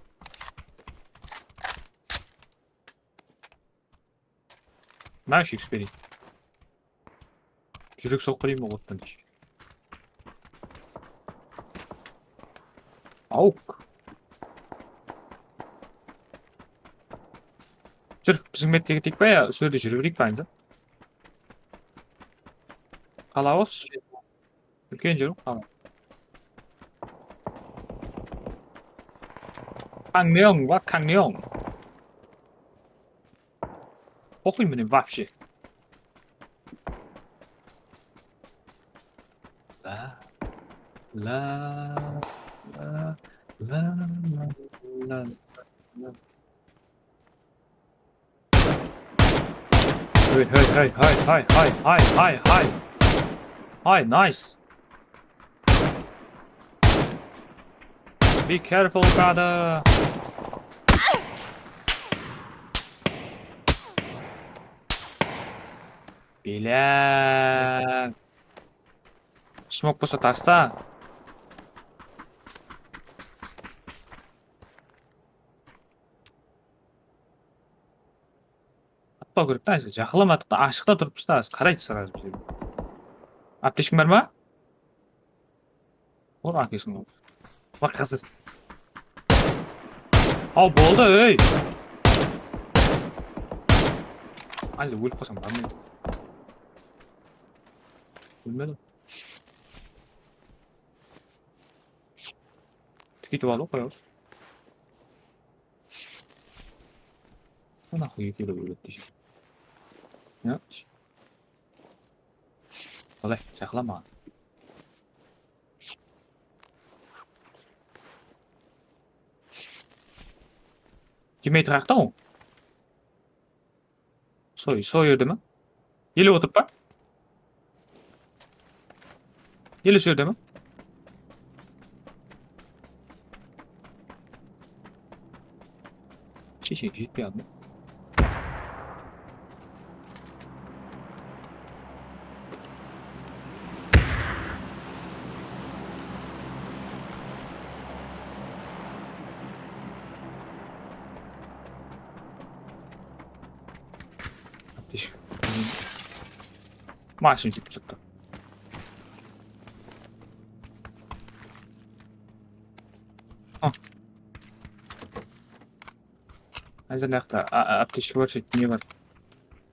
Mına úsh iks bereyin. Júrek soqırayın ba ottan deshe. Awk. Júr, biziń medke keteyik pa ya, usı jerde júre bereyik pa endi? Qala os. Úlken jer ǵoy qala. Kanyon ba, kanyon. Oqıyman men вообще. La, la, la, la, la, la, la. Hey, hey, hey, hey, hey, hey, hey, hey, hey. Hey, nice. Be careful, brother. Belá. Smok bolsa tasta. Atpaw kerek ta, jaqınlamadıq ta, ashıqta turıppız ta, qaraydı srazı bizge. Aptechkań bar ma? Ur, akesini ur. Baq, qasız. Aw, boldı, ey! Ále ólip qalsam, barmaydı. Ólmedi. Tikeytip aldı ǵoy, qoyawız. Mına eki ele óledi desem. Ya. Qalay, jaqla maǵan. Kelmey turaqta ol. Sol, sol jerde me? Ele otırıp pa? Ele sol jerde me? Sheshe, jetpey aldım. Ateş. Mashın júrip shıqtı. Házir mıyaqta a-, a-, aptechka bar, shekte ne bar?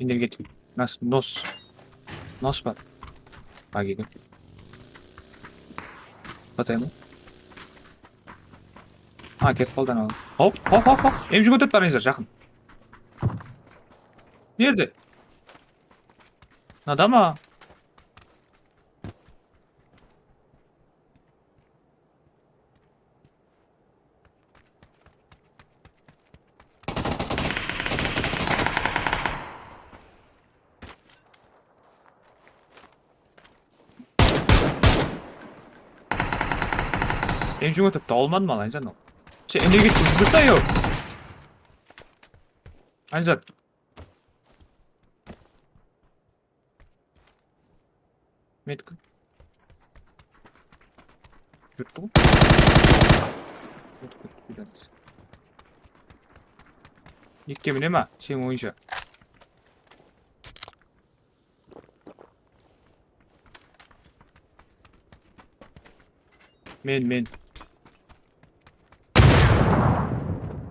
Energetik. Nos, nos. Nos bar. Bagige. Satayın ba? Ha, ketip qaldı anaw. Hop, hop, hop, hop. M jigirma tórt bar, Enzar, jaqın. Nerde? Mınada ma? M jigirma tórt tawılmadı ma, Anjar? Sen energetik júrse, yo. Anjar. Medik. Júripti ǵoy. Medik, medik, medik. Ekige mine ma, seniń oyınsha? Men, men.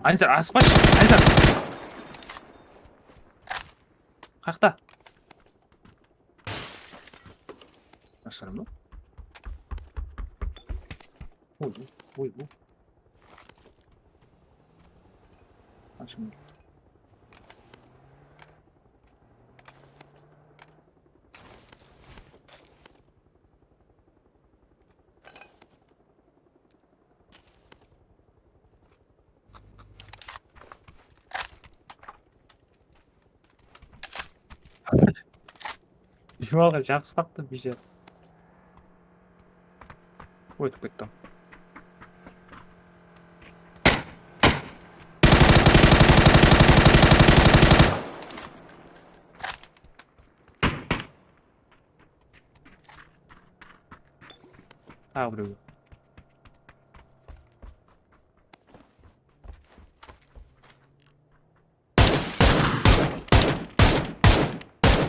Anzar, asıqpashı, Anzar. Qaqta. Masqara ma? Oy, oy, oy. Açın. Divalǵa jabıs qaptı, bijer. Ótip kettim. Taǵı birewge.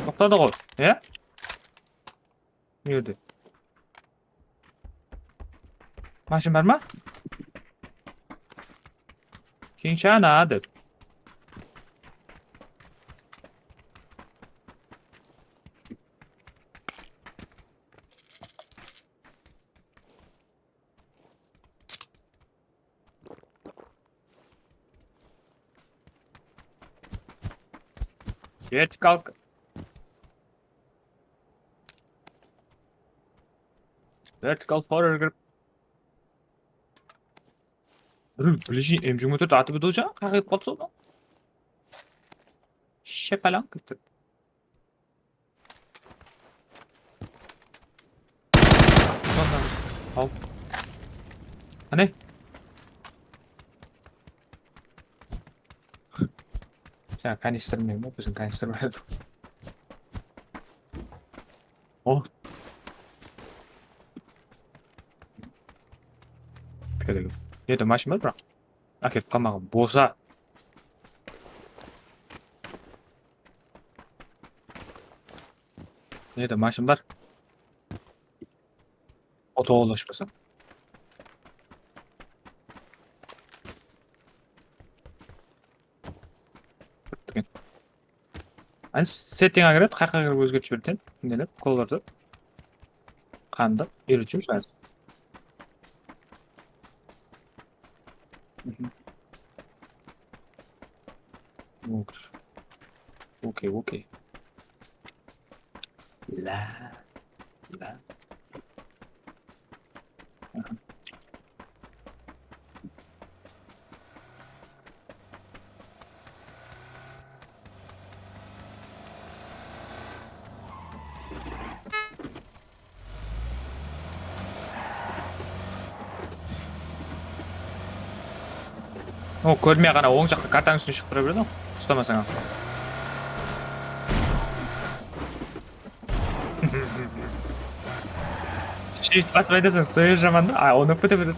Toqtadı ǵoy, ya? Ne jerde? Mashın bar ma? Keyin shana dep. Vertikal. Vertikal forer kirip. Bir, bileshi, M jigirma tórt atıp edi ol jaǵa, qaqıyıp qaldı sonda. Shepalań ketip. Sonda. Al. Qáne? Sen kanistr menen ba? Biziń kanistr bar edi. O. Keregi. Nede mashın bar, biraq? Ákep qalmaǵan bolsa. Nede mashın bar? Oto ulaşpasa. Ani settingga kiredi, qayaqqa kirip ózgertip jiberedi, neler, kollardı. Qandı, úyretip júrmiz házir. Mhm. Okey, okey. La, la. Aha. O, kórmey ǵana oń jaqqa kartanıń ústine shıǵıp tura beredi ǵo. Ustamasań aq. Shift basıp aytasań, soyır jaman da. A, onı kute beredi.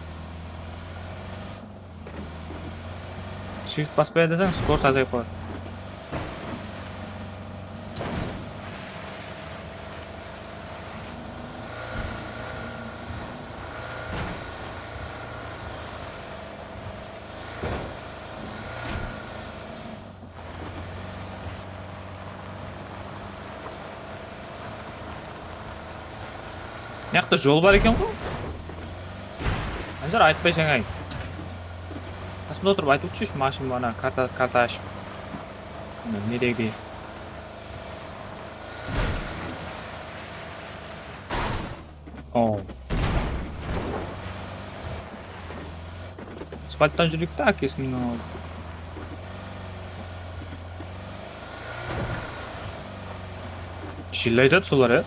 Shift basıp aytasań, skorost azayıp qaladı. Mıyaqta jol bar eken ǵo. Anjar aytpaysań ay. Qasımda otırıp aytıp otırshı, mashın ana karta, karta ashıp. Mına, neregidey. O. Aspalttan júreyik te, ákesiniń alıp. Jillaydı solar, ya.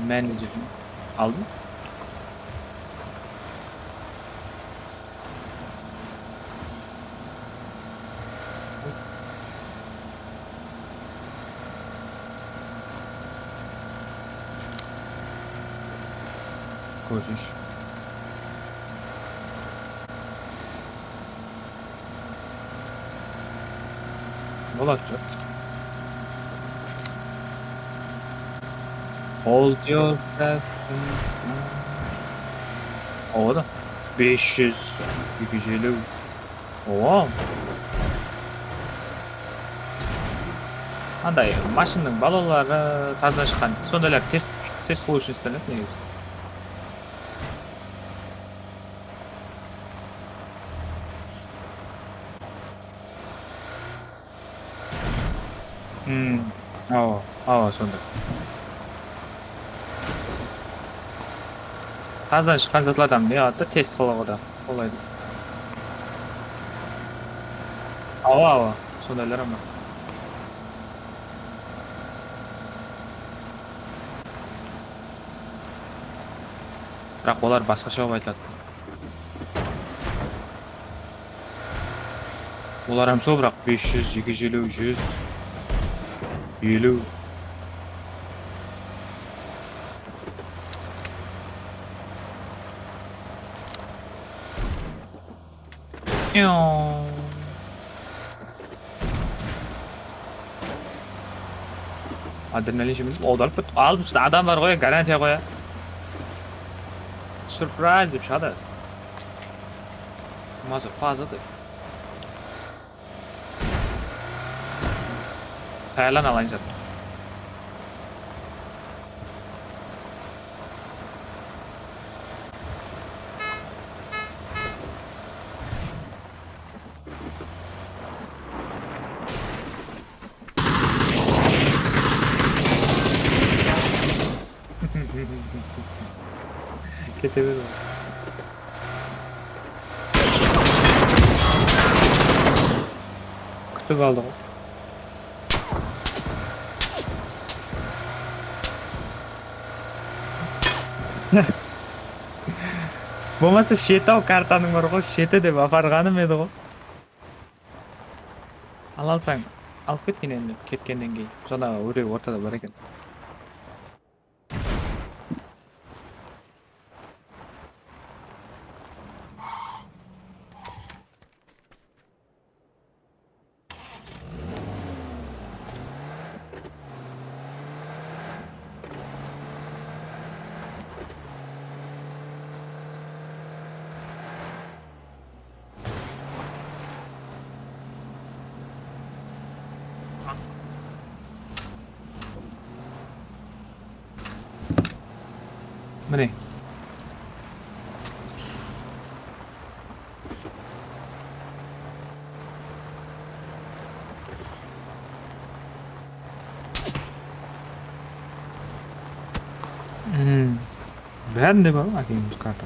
Manager aldım. Kórish. Boladı. Hold your breath. Oda. Bes júz, eki júz eliw. Oo. Anday, mashınnıń balaları tazadan shıqqan, sondaylar test, test bolıwı ushın islenedi negizi. Hmm, awa, awa, sonday. Tazadan shıqqan zatlardan ne qaladı da, test qıladı da, qolaydı. Awa, awa, sondaylar hám bar. Biraq olar basqasha bolıp aytıladı. Olar hám sol, biraq bes júz, eki júz eliw, júz. Eliw. Adrenalin shemedi. Awdarıp ketdi. Al, bizde adam bar ǵoy, garantiya ǵoy. Surpriz dep shıǵadı. Maza faza dep. Tayarlan alayın zat. Kete ber. Kútip aldı ǵoy. Bolmasa sheti-aw kartanıń bar ǵoy, sheti dep aparǵanım edi ǵoy. Ala alsań, alıp ketken endi, ketkennen keyin. Jana óre ortada bar eken. Mine. Hmm. Bárinde bar ǵoy, ákeyimiz karta.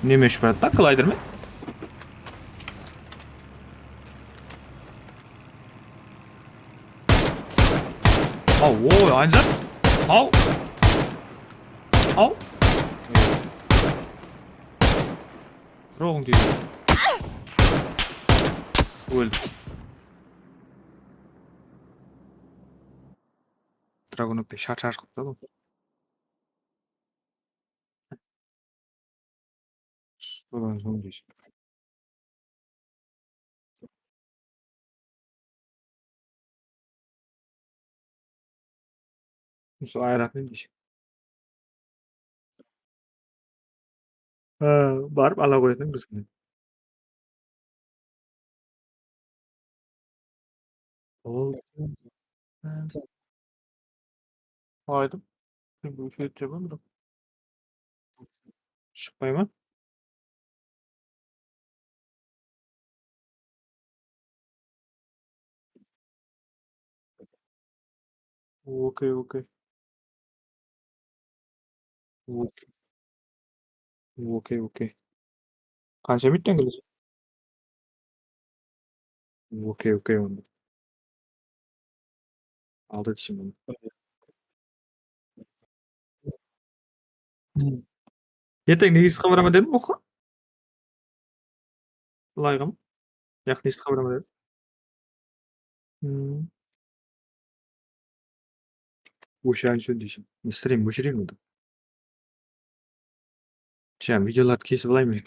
Neme ushıp baradı da, glideri me? Aw, oy, aynı zat. Aw. Aw. Roǵıń deydi. Óldi. Dragunov penen shar-shar qılıp turdı. Sodan soń deysiz. Usı ayıratın deysiz. Ha, barıp ala qoyatın bizge. Ol. Aydım. Çünki úsh ret jabam da. Shıqpay ma? Okey, okey. Okey. Okey, okey. Qansha minuttan kelesiz? Okey, okey, onda. Aldı tishim. Erteń nege jisqa baraman dedim, oqı? Layǵım. Yaq, neshta xabar edi? Hmm. Óshanshin deyshim. Stream óshireyim endi. Shen videolardı kesip alayın men.